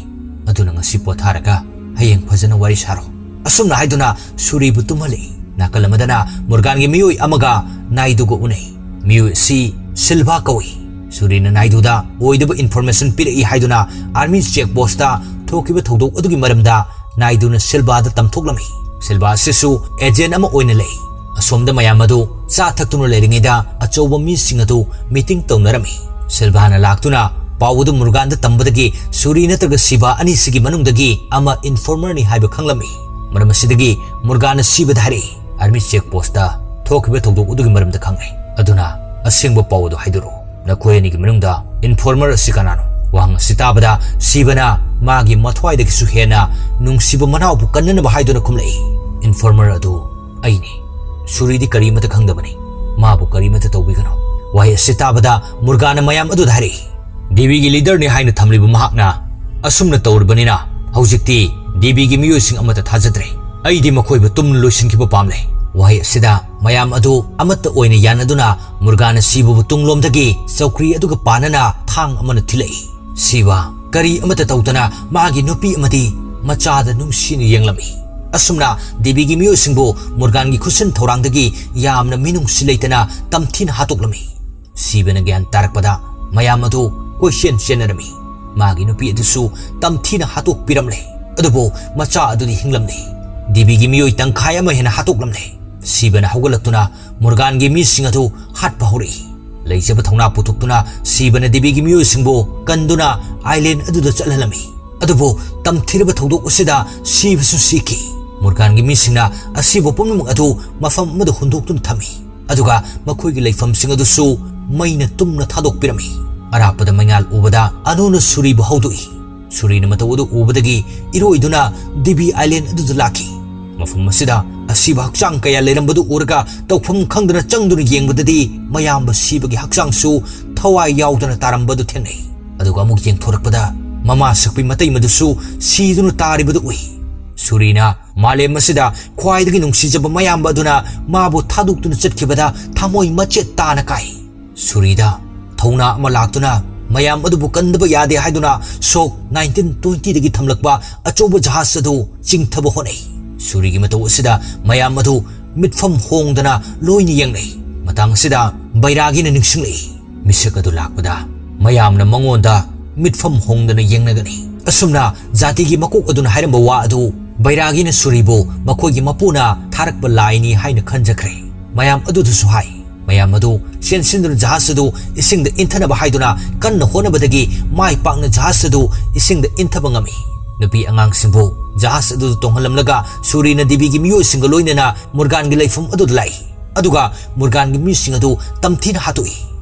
ꯑꯗꯨꯅ ꯉꯁꯤ ꯄꯣꯊꯥꯔꯒ ꯍꯌꯦꯡ ꯐꯖꯅ ꯋꯥꯔꯤ ꯁꯥꯔꯣ"꯫ ꯑꯁꯨꯝꯅ ꯍꯥꯏꯗꯨꯅ ꯁꯨꯔꯤꯕꯨ ꯇꯨꯝꯍꯜꯂꯛꯏ꯫ ꯅꯥꯀꯜ ꯑꯃꯗꯅ ꯃꯨꯔꯒꯥꯟꯒꯤ ꯃꯤꯑꯣꯏ ꯑꯃꯒ ꯅꯥꯏꯗꯨꯒ ꯎꯅꯩ꯫ ꯃꯤꯑꯣꯏ ꯑꯁꯤ ꯁꯤꯜꯚꯥ ꯀꯧꯏ꯫ ꯁꯨꯔꯤꯅ ꯅꯥꯏꯗꯨꯗ ꯑꯣꯏꯗꯕ ꯏꯟꯐꯣꯔꯃꯦꯁꯟ ꯄꯤꯔꯛꯏ ꯍꯥꯏꯗꯨꯅ ꯑꯥꯔꯃꯤ ꯆꯦꯛ ꯄꯣꯁꯇ ꯊꯣꯛꯈꯤꯕ ꯊꯧꯗꯣꯛ ꯑꯗꯨꯒꯤ ꯃꯔꯝꯗ ꯅꯥꯏꯗꯨꯅ ꯁꯤꯜꯚꯥꯗ ꯇꯝꯊꯣꯛꯂꯝꯃꯤ꯫ ꯁꯤꯜꯚꯥ ꯑꯁꯤꯁꯨ ꯑꯦꯖꯦꯟ ꯑꯃ ꯑꯣꯏꯅ ꯂꯩ꯫ ꯑꯁꯣꯝꯗ ꯃꯌꯥꯝ ꯑꯗꯨ ꯆꯥ ꯊꯛꯇꯨꯅ ꯂꯩꯔꯤꯉꯩꯗ ꯑꯆꯧꯕ ꯃꯤꯁꯤꯡ ꯑꯗꯨ ꯃꯤꯇꯤꯡ ꯇꯧꯅꯔꯝꯃꯤ꯫ ꯁꯤꯜꯚꯥꯅ ꯂꯥꯛꯇꯨꯅ ꯄꯥꯎ ꯑꯗꯨ ꯃꯨꯔꯒꯥꯟꯗ ꯇꯝꯕꯗꯒꯤ ꯁꯨꯔꯤ ꯅꯠꯇ꯭ꯔꯒ ꯁꯤꯕꯥ ꯑꯅꯤꯁꯤꯒꯤ ꯃꯅꯨꯡꯗꯒꯤ ꯑꯃ ꯏꯟꯐꯣꯔꯃꯔꯅꯤ ꯍꯥꯏꯕ ꯈꯪꯂꯝꯃꯤ꯫ ꯃꯔꯝ ꯑꯁꯤꯗꯒꯤ ꯃꯨꯔꯒꯥꯟꯅ ꯁꯤꯕꯗ ꯍꯥꯏꯔꯛꯏ, "ꯑꯥꯔꯃꯤ ꯆꯦꯛ ꯄꯣꯁꯇ ꯊꯣꯛꯈꯤꯕ ꯊꯧꯗꯣꯛ ꯑꯗꯨꯒꯤ ꯃꯔꯝꯗ ꯈꯪꯂꯦ꯫ ꯑꯗꯨꯅ ꯑꯁꯦꯡꯕ ꯄꯥꯎ ꯑꯗꯨ ꯍꯥꯏꯗꯣꯔꯛꯎ꯫ ꯅꯈꯣꯏ ꯑꯅꯤꯒꯤ ꯃꯅꯨꯡꯗ ꯏꯟꯐꯣꯔꯃꯔ ꯑꯁꯤ ꯀꯅꯥꯅꯣ?" ꯋꯥꯍꯪ ꯑꯁꯤ ꯇꯥꯕꯗ ꯁꯤꯕꯅ ꯃꯥꯒꯤ ꯃꯊ꯭ꯋꯥꯏꯗꯒꯤꯁꯨ ꯍꯦꯟꯅ ꯅꯨꯡꯁꯤꯕ ꯃꯅꯥꯎꯕꯨ ꯀꯟꯅꯅꯕ ꯍꯥꯏꯗꯨꯅ ꯈꯨꯝꯂꯛꯏ, "ꯏꯟꯐꯣꯔꯃꯔ ꯑꯗꯨ ꯑꯩꯅꯤ꯫ ꯁꯨꯔꯤꯗꯤ ꯀꯔꯤꯃꯠꯇ ꯈꯪꯗꯕꯅꯤ꯫ ꯃꯥꯕꯨ ꯀꯔꯤꯃꯠꯇ ꯇꯧꯕꯤꯒꯅꯨ"꯫ ꯋꯥꯍꯩ ꯑꯁꯤ ꯇꯥꯕꯗ ꯃꯨꯔꯒꯥꯟꯅ ꯃꯌꯥꯝ ꯑꯗꯨꯗ ꯍꯥꯏꯔꯛꯏ, "ꯗꯦꯕꯤꯒꯤ ꯂꯤꯗꯔꯅꯤ ꯍꯥꯏꯅ ꯊꯝꯂꯤꯕ ꯃꯍꯥꯛꯅ ꯑꯁꯨꯝꯅ ꯇꯧꯔꯕꯅꯤꯅ ꯍꯧꯖꯤꯛꯇꯤ ꯗꯦꯕꯤꯒꯤ ꯃꯤꯑꯣꯏꯁꯤꯡ ꯑꯃꯠꯇ ꯊꯥꯖꯗ꯭ꯔꯦ꯫ ꯑꯩꯗꯤ ꯃꯈꯣꯏꯕꯨ ꯇꯨꯝꯅ ꯂꯣꯏꯁꯤꯟꯈꯤꯕ ꯄꯥꯝꯂꯦ"꯫ ꯋꯥꯍꯩ ꯑꯁꯤꯗ ꯃꯌꯥꯝ ꯑꯗꯨ ꯑꯃꯠꯇ ꯑꯣꯏꯅ ꯌꯥꯅꯗꯨꯅ ꯃꯨꯔꯒꯥꯟꯅ ꯁꯤꯕꯕꯨ ꯇꯨꯡꯂꯣꯝꯗꯒꯤ ꯆꯧꯀ꯭ꯔꯤ ꯑꯗꯨꯒ ꯄꯥꯟꯅꯅ ꯊꯥꯡ ꯑꯃꯅ ꯊꯤꯜꯂꯛꯏ꯫ ꯁꯤꯕ ꯀꯔꯤ ꯑꯃꯠꯇ ꯇꯧꯗꯅ ꯃꯥꯒꯤ ꯅꯨꯄꯤ ꯑꯃꯗꯤ ꯃꯆꯥꯗ ꯅꯨꯡꯁꯤꯅ ꯌꯦꯡꯂꯝꯃꯤ꯫ ꯑꯁꯨꯝꯅ ꯗꯦꯕꯤꯒꯤ ꯃꯤꯑꯣꯏꯁꯤꯡꯕꯨ ꯃꯨꯔꯒꯥꯟꯒꯤ ꯈꯨꯠꯁꯤꯟ ꯊꯧꯔꯥꯡꯗꯒꯤ ꯌꯥꯝꯅ ꯃꯤꯅꯨꯡꯁꯤ ꯂꯩꯇꯅ ꯇꯝꯊꯤꯅ ꯍꯥꯠꯇꯣꯛꯂꯝꯃꯤ꯫ ꯁꯤꯕꯅ ꯒ꯭ꯌꯥꯟ ꯇꯥꯔꯛꯄꯗ ꯃꯌꯥꯝ ꯑꯗꯨ ꯀꯣꯏꯆꯦꯟ ꯆꯦꯟꯅꯔꯝꯃꯤ꯫ ꯃꯥꯒꯤ ꯅꯨꯄꯤ ꯑꯗꯨꯁꯨ ꯇꯝꯊꯤꯅ ꯍꯥꯠꯇꯣꯛꯄꯤꯔꯝꯂꯦ꯫ ꯑꯗꯨꯕꯨ ꯃꯆꯥ ꯑꯗꯨꯗꯤ ꯍꯤꯡꯂꯝꯂꯦ꯫ ꯗꯦꯕꯤꯒꯤ ꯃꯤꯑꯣꯏ ꯇꯪꯈꯥꯏ ꯑꯃ ꯍꯦꯟꯅ ꯍꯥꯠꯇꯣꯛꯂꯝꯂꯦ꯫ ꯁꯤꯕꯅ ꯍꯧꯒꯠꯂꯛꯇꯨꯅ ꯃꯨꯔꯒꯥꯟꯒꯤ ꯃꯤꯁꯤꯡ ꯑꯗꯨ ꯍꯥꯠꯄ ꯍꯧꯔꯛꯏ꯫ ꯂꯩꯖꯕ ꯊꯧꯅꯥ ꯄꯨꯊꯣꯛꯇꯨꯅ ꯁꯤꯕꯅ ꯗꯦꯕꯤꯒꯤ ꯃꯤꯑꯣꯏꯁꯤꯡꯕꯨ ꯀꯟꯗꯨꯅ ꯑꯥꯏꯂꯦꯟ ꯑꯗꯨꯗ ꯆꯠꯍꯜꯂꯝꯃꯤ꯫ ꯑꯗꯨꯕꯨ ꯇꯝꯊꯤꯔꯕ ꯊꯧꯗꯣꯛ ꯑꯁꯤꯗ ꯁꯤꯕꯁꯨ ꯁꯤꯈꯤ꯫ ꯃꯨꯔꯒꯥꯟꯒꯤ ꯃꯤꯁꯤꯡꯅ ꯑꯁꯤꯕ ꯄꯨꯝꯅꯃꯛ ꯑꯗꯨ ꯃꯐꯝ ꯑꯃꯗ ꯍꯨꯟꯗꯣꯛꯇꯨꯅ ꯊꯝꯃꯤ꯫ ꯑꯗꯨꯒ ꯃꯈꯣꯏꯒꯤ ꯂꯩꯐꯝꯁꯤꯡ ꯑꯗꯨꯁꯨ ꯃꯩꯅ ꯇꯨꯝꯅ ꯊꯥꯗꯣꯛꯄꯤꯔꯝꯃꯤ꯫ ꯑꯔꯥꯞꯄꯗ ꯃꯩꯉꯥꯜ ꯎꯕꯗ ꯑꯅꯨꯅ ꯁꯨꯔꯤꯕꯨ ꯍꯧꯗꯣꯛꯏ꯫ ꯁꯨꯔꯤꯅ ꯃꯇꯧ ꯑꯗꯨ ꯎꯕꯗꯒꯤ ꯏꯔꯣꯏꯗꯨꯅ ꯗꯤꯕꯤ ꯑꯥꯏꯂꯦꯟ ꯑꯗꯨꯗ ꯂꯥꯛꯈꯤ꯫ ꯃꯐꯝ ꯑꯁꯤꯗ ꯑꯁꯤꯕ ꯍꯛꯆꯥꯡ ꯀꯌꯥ ꯂꯩꯔꯝꯕꯗꯨ ꯎꯔꯒ ꯇꯧꯐꯝ ꯈꯪꯗꯅ ꯆꯪꯗꯨꯅ ꯌꯦꯡꯕꯗꯗꯤ ꯃꯌꯥꯝꯕ ꯁꯤꯕꯒꯤ ꯍꯛꯆꯥꯡꯁꯨ ꯊꯋꯥꯏ ꯌꯥꯎꯗꯅ ꯇꯥꯔꯝꯕꯗꯨ ꯊꯦꯡꯅꯩ꯫ ꯑꯗꯨꯒ ꯑꯃꯨꯛ ꯌꯦꯡꯊꯣꯔꯛꯄꯗ ꯃꯃꯥ ꯁꯛꯄꯤ ꯃꯇꯩ ꯃꯗꯨꯁꯨ ꯁꯤꯗꯨꯅ ꯇꯥꯔꯤꯕꯗꯨ ꯎꯏ꯫ ꯁꯨꯔꯤꯅ ꯃꯥꯂꯦꯝ ꯑꯁꯤꯗ ꯈ꯭ꯋꯥꯏꯗꯒꯤ ꯅꯨꯡꯁꯤꯖꯕ ꯃꯌꯥꯝꯕ ꯑꯗꯨꯅ ꯃꯥꯕꯨ ꯊꯥꯗꯣꯛꯇꯨꯅ ꯆꯠꯈꯤꯕꯗ ꯊꯃꯣꯏ ꯃꯆꯦꯠ ꯇꯥꯅ ꯀꯥꯏ꯫ ꯁꯨꯔꯤꯗ ꯊꯧꯅꯥ ꯑꯃ ꯂꯥꯛꯇꯨꯅ ꯃꯌꯥꯝ ꯑꯗꯨꯕꯨ ꯀꯟꯗꯕ ꯌꯥꯗꯦ ꯍꯥꯏꯗꯨꯅ ꯁꯣꯛ ꯅꯥꯏꯟꯇꯤꯟ ꯇ꯭ꯋꯦꯟꯇꯤꯗꯒꯤ ꯊꯝꯂꯛꯄ ꯑꯆꯧꯕ ꯖꯍꯥꯖ ꯑꯗꯨ ꯆꯤꯡꯊꯕ ꯍꯣꯠꯅꯩ꯫ ꯁꯨꯔꯤꯒꯤ ꯃꯇꯧ ꯑꯁꯤꯗ ꯃꯌꯥꯝ ꯑꯗꯨ ꯃꯤꯠꯐꯝ ꯍꯣꯡꯗꯅ ꯂꯣꯏꯅ ꯌꯦꯡꯅꯩ꯫ ꯃꯇꯥꯡ ꯑꯁꯤꯗ ꯕꯩꯔꯥꯒꯤꯅ ꯅꯤꯡꯁꯤꯡꯂꯛꯏ꯫ ꯃꯤꯁꯛ ꯑꯗꯨ ꯂꯥꯛꯄꯗ ꯃꯌꯥꯝꯅ ꯃꯉꯣꯟꯗ ꯃꯤꯠꯐꯝ ꯍꯣꯡꯗꯅ ꯌꯦꯡꯅꯒꯅꯤ꯫ ꯑꯁꯨꯝꯅ ꯖꯥꯇꯤꯒꯤ ꯃꯀꯣꯛ ꯑꯗꯨꯅ ꯍꯥꯏꯔꯝꯕ ꯋꯥ ꯑꯗꯨ ꯕꯩꯔꯥꯒꯤꯅ ꯁꯨꯔꯤꯕꯨ ꯃꯈꯣꯏꯒꯤ ꯃꯄꯨꯅ ꯊꯥꯔꯛꯄ ꯂꯥꯏꯅꯤ ꯍꯥꯏꯅ ꯈꯟꯖꯈ꯭ꯔꯦ꯫ ꯃꯌꯥꯝ ꯑꯗꯨꯗꯁꯨ ꯍꯥꯏ꯫ ꯃꯌꯥꯝ ꯑꯗꯨ ꯆꯦꯟꯁꯤꯟꯗꯨꯅ ꯖꯍꯥꯖ ꯑꯗꯨ ꯏꯁꯤꯡꯗ ꯏꯟꯊꯅꯕ ꯍꯥꯏꯗꯨꯅ ꯀꯟꯅ ꯍꯣꯠꯅꯕꯗꯒꯤ ꯃꯥꯏ ꯄꯥꯛꯅ ꯖꯍꯥꯖ ꯑꯗꯨ ꯏꯁꯤꯡꯗ ꯏꯟꯊꯕ ꯉꯝꯃꯤ꯫ ꯅꯨꯄꯤ ꯑꯉꯥꯡꯁꯤꯡꯕꯨ ꯖꯍꯥꯖ ꯑꯗꯨꯗ ꯇꯣꯡꯍꯜꯂꯝꯂꯒ ꯁꯨꯔꯤꯅ ꯗꯤꯕꯤꯒꯤ ꯃꯤꯑꯣꯏꯁꯤꯡꯒ ꯂꯣꯏꯅꯅ ꯃꯨꯔꯒꯥꯟꯒꯤ ꯂꯩꯐꯝ ꯑꯗꯨꯗ ꯂꯥꯛꯏ꯫ ꯑꯗꯨꯒ ꯃꯨꯔꯒꯥꯟꯒꯤ ꯃꯤꯁꯤꯡ ꯑꯗꯨ ꯇꯝꯊꯤꯅ ꯍꯥꯠꯇꯣꯛꯏ꯫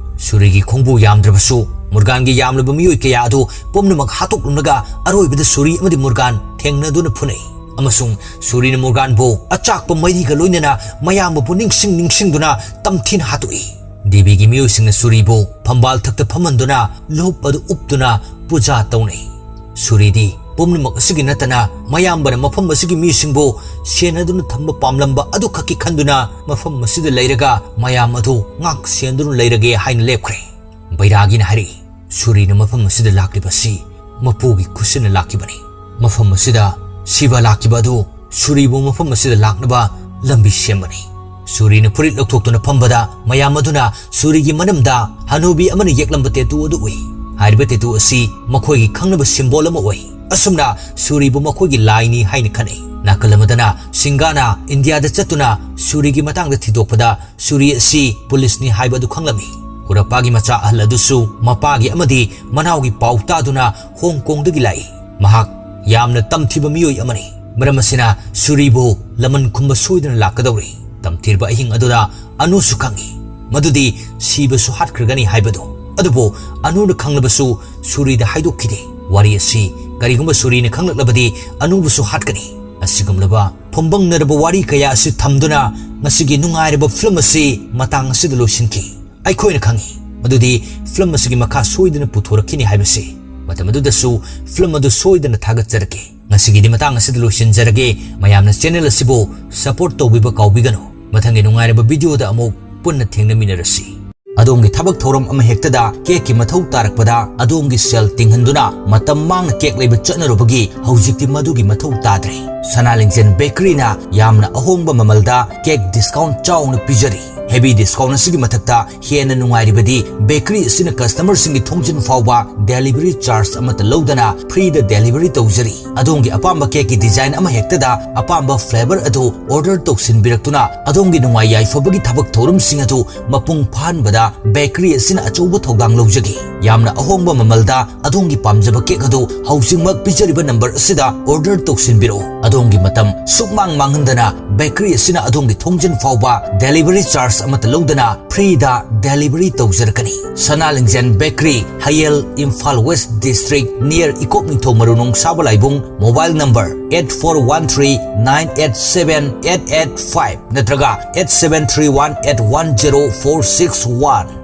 ꯁꯨꯔꯤꯒꯤ ꯈꯣꯡꯕꯨ ꯌꯥꯝꯗ꯭ꯔꯕꯁꯨ ꯃꯨꯔꯒꯥꯟꯒꯤ ꯌꯥꯝꯂꯕ ꯃꯤꯑꯣꯏ ꯀꯌꯥ ꯑꯗꯨ ꯄꯨꯝꯅꯃꯛ ꯍꯥꯠꯇꯣꯛꯂꯝꯂꯒ ꯑꯔꯣꯏꯕꯗ ꯁꯨꯔꯤ ꯑꯃꯗꯤ ꯃꯨꯔꯒꯥꯟ ꯊꯦꯡꯅꯗꯨꯅ ꯐꯨꯅꯩ꯫ ꯑꯃꯁꯨꯡ ꯁꯨꯔꯤꯅ ꯃꯨꯔꯒꯥꯟꯕꯨ ꯑꯆꯥꯛꯄ ꯃꯩꯔꯤꯒ ꯂꯣꯏꯅꯅ ꯃꯌꯥꯝꯕꯨ ꯅꯤꯡꯁꯤꯡ ꯅꯤꯡꯁꯤꯡꯗꯨꯅ ꯇꯝꯊꯤꯅ ꯍꯥꯠꯇꯣꯛꯏ꯫ ꯗꯦꯕꯤꯒꯤ ꯃꯤꯑꯣꯏꯁꯤꯡꯅ ꯁꯨꯔꯤꯕꯨ ꯐꯝꯕꯥꯜ ꯊꯛꯇ ꯐꯝꯍꯟꯗꯨꯅ ꯂꯨꯞ ꯑꯗꯨ ꯎꯞꯇꯨꯅ ꯄꯨꯖꯥ ꯇꯧꯅꯩ꯫ ꯁꯨꯔꯤꯗꯤ ꯄꯨꯝꯅꯃꯛ ꯑꯁꯤꯒꯤ ꯅꯠꯇꯅ ꯃꯌꯥꯝꯕꯅ ꯃꯐꯝ ꯑꯁꯤꯒꯤ ꯃꯤꯁꯤꯡꯕꯨ ꯁꯦꯟꯅꯗꯨꯅ ꯊꯝꯕ ꯄꯥꯝꯂꯝꯕ ꯑꯗꯨꯈꯛꯀꯤ ꯈꯟꯗꯨꯅ ꯃꯐꯝ ꯑꯁꯤꯗ ꯂꯩꯔꯒ ꯃꯌꯥꯝ ꯑꯗꯨ ꯉꯥꯛ ꯁꯦꯟꯗꯨꯅ ꯂꯩꯔꯒꯦ ꯍꯥꯏꯅ ꯂꯦꯞꯈ꯭ꯔꯦ꯫ ꯕꯩꯔꯥꯒꯤꯅ ꯍꯥꯏꯔꯛꯏ, ꯁꯨꯔꯤꯅ ꯃꯐꯝ ꯑꯁꯤꯗ ꯂꯥꯛꯂꯤꯕ ꯑꯁꯤ ꯃꯄꯨꯒꯤ ꯈꯨꯠꯁꯤꯅ ꯂꯥꯛꯈꯤꯕꯅꯤ꯫ ꯃꯐꯝ ꯑꯁꯤꯗ ꯁꯤꯕ ꯂꯥꯛꯈꯤꯕ ꯑꯗꯨ ꯁꯨꯔꯤꯕꯨ ꯃꯐꯝ ꯑꯁꯤꯗ ꯂꯥꯛꯅꯕ ꯂꯝꯕꯤ ꯁꯦꯝꯕꯅꯤ꯫ ꯁꯨꯔꯤꯅ ꯐꯨꯔꯤꯠ ꯂꯧꯊꯣꯛꯇꯨꯅ ꯐꯝꯕꯗ ꯃꯌꯥꯝ ꯑꯗꯨꯅ ꯁꯨꯔꯤꯒꯤ ꯃꯅꯝꯗ ꯍꯅꯨꯕꯤ ꯑꯃꯅ ꯌꯦꯛꯂꯝꯕ ꯇꯦꯇꯨ ꯑꯗꯨ ꯎꯏ꯫ ꯍꯥꯏꯔꯤꯕ ꯇꯦꯇꯨ ꯑꯁꯤ ꯃꯈꯣꯏꯒꯤ ꯈꯪꯅꯕ ꯁꯤꯝꯕꯣꯜ ꯑꯃ ꯑꯣꯏ꯫ ꯑꯁꯨꯝꯅ ꯁꯨꯔꯤꯕꯨ ꯃꯈꯣꯏꯒꯤ ꯂꯥꯏꯅꯤ ꯍꯥꯏꯅ ꯈꯟꯅꯩ꯫ ꯅꯥꯀꯜ ꯑꯃꯗꯅ ꯁꯤꯡꯒꯥꯅ ꯏꯟꯗꯤꯌꯥꯗ ꯆꯠꯇꯨꯅ ꯁꯨꯔꯤꯒꯤ ꯃꯇꯥꯡꯗ ꯊꯤꯗꯣꯛꯄꯗ ꯁꯨꯔꯤ ꯑꯁꯤ ꯄꯨꯂꯤꯁꯅꯤ ꯍꯥꯏꯕ ꯑꯗꯨ ꯈꯪꯂꯝꯃꯤ꯫ ꯀꯨꯔꯞꯄꯥꯒꯤ ꯃꯆꯥ ꯑꯍꯜ ꯑꯗꯨꯁꯨ ꯃꯄꯥꯒꯤ ꯑꯃꯗꯤ ꯃꯅꯥꯎꯒꯤ ꯄꯥꯎ ꯇꯥꯗꯨꯅ ꯍꯣꯡ ꯀꯣꯡꯗꯒꯤ ꯂꯥꯛꯏ꯫ ꯃꯍꯥꯛ ꯌꯥꯝꯅ ꯇꯝꯊꯤꯕ ꯃꯤꯑꯣꯏ ꯑꯃꯅꯤ꯫ ꯃꯔꯝ ꯑꯁꯤꯅ ꯁꯨꯔꯤꯕꯨ ꯂꯃꯟ ꯈꯨꯝꯕ ꯁꯣꯏꯗꯅ ꯂꯥꯛꯀꯗꯧꯔꯤ꯫ ꯇꯝꯊꯤꯔꯕ ꯑꯍꯤꯡ ꯑꯗꯨꯗ ꯑꯅꯨꯁꯨ ꯈꯪꯏ ꯃꯗꯨꯗꯤ ꯁꯤꯕꯁꯨ ꯍꯥꯠꯈ꯭ꯔꯒꯅꯤ ꯍꯥꯏꯕꯗꯨ꯫ ꯑꯗꯨꯕꯨ ꯑꯅꯨꯅ ꯈꯪꯂꯕꯁꯨ ꯁꯨꯔꯤꯗ ꯍꯥꯏꯗꯣꯛꯈꯤꯗꯦ꯫ ꯋꯥꯔꯤ ꯑꯁꯤ ꯀꯔꯤꯒꯨꯝꯕ ꯁꯨꯔꯤꯅ ꯈꯪꯂꯛꯂꯕꯗꯤ ꯑꯅꯨꯕꯨꯁꯨ ꯍꯥꯠꯀꯅꯤ꯫ ꯑꯁꯤꯒꯨꯝꯂꯕ ꯐꯣꯡꯕꯪꯅꯔꯕ ꯋꯥꯔꯤ ꯀꯌꯥ ꯑꯁꯤ ꯊꯝꯗꯨꯅ ꯉꯁꯤꯒꯤ ꯅꯨꯡꯉꯥꯏꯔꯕ ꯐꯤꯂꯝ ꯑꯁꯤ ꯃꯇꯥꯡ ꯑꯁꯤꯗ ꯂꯣꯏꯁꯤꯟꯈꯤ꯫ ꯑꯩꯈꯣꯏꯅ ꯈꯪꯏ ꯃꯗꯨꯗꯤ ꯐꯤꯂꯝ ꯑꯁꯤꯒꯤ ꯃꯈꯥ ꯁꯣꯏꯗꯅ ꯄꯨꯊꯣꯔꯛꯈꯤꯅꯤ ꯍꯥꯏꯕꯁꯤ꯫ ꯃꯇꯝ ꯑꯗꯨꯗꯁꯨ ꯐꯤꯂꯝ ꯑꯗꯨ ꯁꯣꯏꯗꯅ ꯊꯥꯒꯠꯆꯔꯛꯀꯦ꯫ ꯉꯁꯤꯒꯤꯗꯤ ꯃꯇꯥꯡ ꯑꯁꯤꯗ ꯂꯣꯏꯁꯤꯟꯖꯔꯒꯦ꯫ ꯃꯌꯥꯝꯅ ꯆꯦꯅꯦꯜ ꯑꯁꯤꯕꯨ ꯁꯄꯣꯔꯠ ꯇꯧꯕꯤꯕ ꯀꯥꯎꯕꯤꯒꯅꯨ꯫ ꯃꯊꯪꯒꯤ ꯅꯨꯡꯉꯥꯏꯔꯕ ꯚꯤꯗꯤꯑꯣꯗ ꯑꯃꯨꯛ ꯄꯨꯟꯅ ꯊꯦꯡꯅꯃꯤꯟꯅꯔꯁꯤ꯫ ꯑꯗꯣꯝꯒꯤ ꯊꯕꯛ ꯊꯧꯔꯝ ꯑꯃ ꯍꯦꯛꯇꯗ ꯀꯦꯛꯀꯤ ꯃꯊꯧ ꯇꯥꯔꯛꯄꯗ ꯑꯗꯣꯝꯒꯤ ꯁꯦꯜ ꯇꯤꯡꯍꯟꯗꯨꯅ ꯃꯇꯝ ꯃꯥꯡꯅ ꯀꯦꯛ ꯂꯩꯕ ꯆꯠꯅꯔꯨꯕꯒꯤ ꯍꯧꯖꯤꯛꯇꯤ ꯃꯗꯨꯒꯤ ꯃꯊꯧ ꯇꯥꯗ꯭ꯔꯦ꯫ ꯁꯅꯥ ꯂꯤꯡꯖꯦꯜ ꯕꯦꯀꯔꯤꯅ ꯌꯥꯝꯅ ꯑꯍꯣꯡꯕ ꯃꯃꯜꯗ ꯀꯦꯛ ꯗꯤꯁꯀꯥꯎꯟ ꯆꯥꯎꯅ ꯄꯤꯖꯔꯤ꯫ ꯍꯦꯚꯤ ꯗꯤꯁꯀꯥꯎꯟ ꯑꯁꯤꯒꯤ ꯃꯊꯛꯇ ꯍꯦꯟꯅ ꯅꯨꯡꯉꯥꯏꯔꯤꯕꯗꯤ ꯕꯦꯀꯔꯤ ꯑꯁꯤꯅ ꯀꯁꯇꯃꯔꯁꯤꯡꯒꯤ ꯊꯣꯡꯖꯤꯟ ꯐꯥꯎꯕ ꯗꯦꯂꯤꯚꯔꯤ ꯆꯥꯔꯖ ꯑꯃꯠꯇ ꯂꯧꯗꯅ ꯐ꯭ꯔꯤꯗ ꯗꯦꯂꯤꯚꯔꯤ ꯇꯧꯖꯔꯤ꯫ ꯑꯗꯣꯝꯒꯤ ꯑꯄꯥꯝꯕ ꯀꯦꯛꯀꯤ ꯗꯤꯖꯥꯏꯟ ꯑꯃ ꯍꯦꯛꯇꯗ ꯑꯄꯥꯝꯕ ꯐ꯭ꯂꯦꯚꯔ ꯑꯗꯨ ꯑꯣꯔꯗꯔ ꯇꯧꯁꯤꯟꯕꯤꯔꯛꯇꯨꯅ ꯑꯗꯣꯝꯒꯤ ꯅꯨꯡꯉꯥꯏ ꯌꯥꯏꯐꯕꯒꯤ ꯊꯕꯛ ꯊꯧꯔꯝꯁꯤꯡ ꯑꯗꯨ ꯃꯄꯨꯡ ꯐꯥꯍꯟꯕꯗ ꯕꯦꯀꯔꯤ ꯑꯁꯤꯅ ꯑꯆꯧꯕ ꯊꯧꯗꯥꯡ ꯂꯧꯖꯒꯦ꯫ ꯌꯥꯝꯅ ꯑꯍꯣꯡꯕ ꯃꯃꯜꯗ ꯑꯗꯣꯝꯒꯤ ꯄꯥꯝꯖꯕ ꯀꯦꯛ ꯑꯗꯨ ꯍꯧꯖꯤꯛꯃꯛ ꯄꯤꯖꯔꯤꯕ ꯅꯝꯕꯔ ꯑꯁꯤꯗ ꯑꯣꯔꯗꯔ ꯇꯧꯁꯤꯟꯕꯤꯔꯛꯎ꯫ ꯑꯗꯣꯝꯒꯤ ꯃꯇꯝ ꯁꯨꯛꯃꯥꯡ ꯃꯥꯡꯍꯟꯗꯅ ꯕꯦꯀꯔꯤ ꯑꯁꯤꯅ ꯑꯗꯣꯝꯒꯤ ꯊꯣꯡꯖꯤꯟ ꯐꯥꯎꯕ ꯗꯦꯂꯤꯚꯔꯤ ꯆꯥꯔꯖ ꯑꯃꯠꯇ ꯂꯧꯗꯅ ꯐ꯭ꯔꯤꯗ ꯗꯦꯂꯤꯚꯔꯤ ꯇꯧꯖꯔꯛꯀꯅꯤ꯫ Sana Lingjel bakery, Hayel, Imphal west district, near Ikok ꯅꯤꯡꯊꯧ ꯃꯔꯨ ꯅꯣꯡꯁꯥꯕ ꯂꯥꯏꯕꯨꯡ꯫ Mobile number eight four one three nine eight seven eight eight five ꯅꯠꯇ꯭ꯔꯒ eight seven three one eight one zero four six one꯫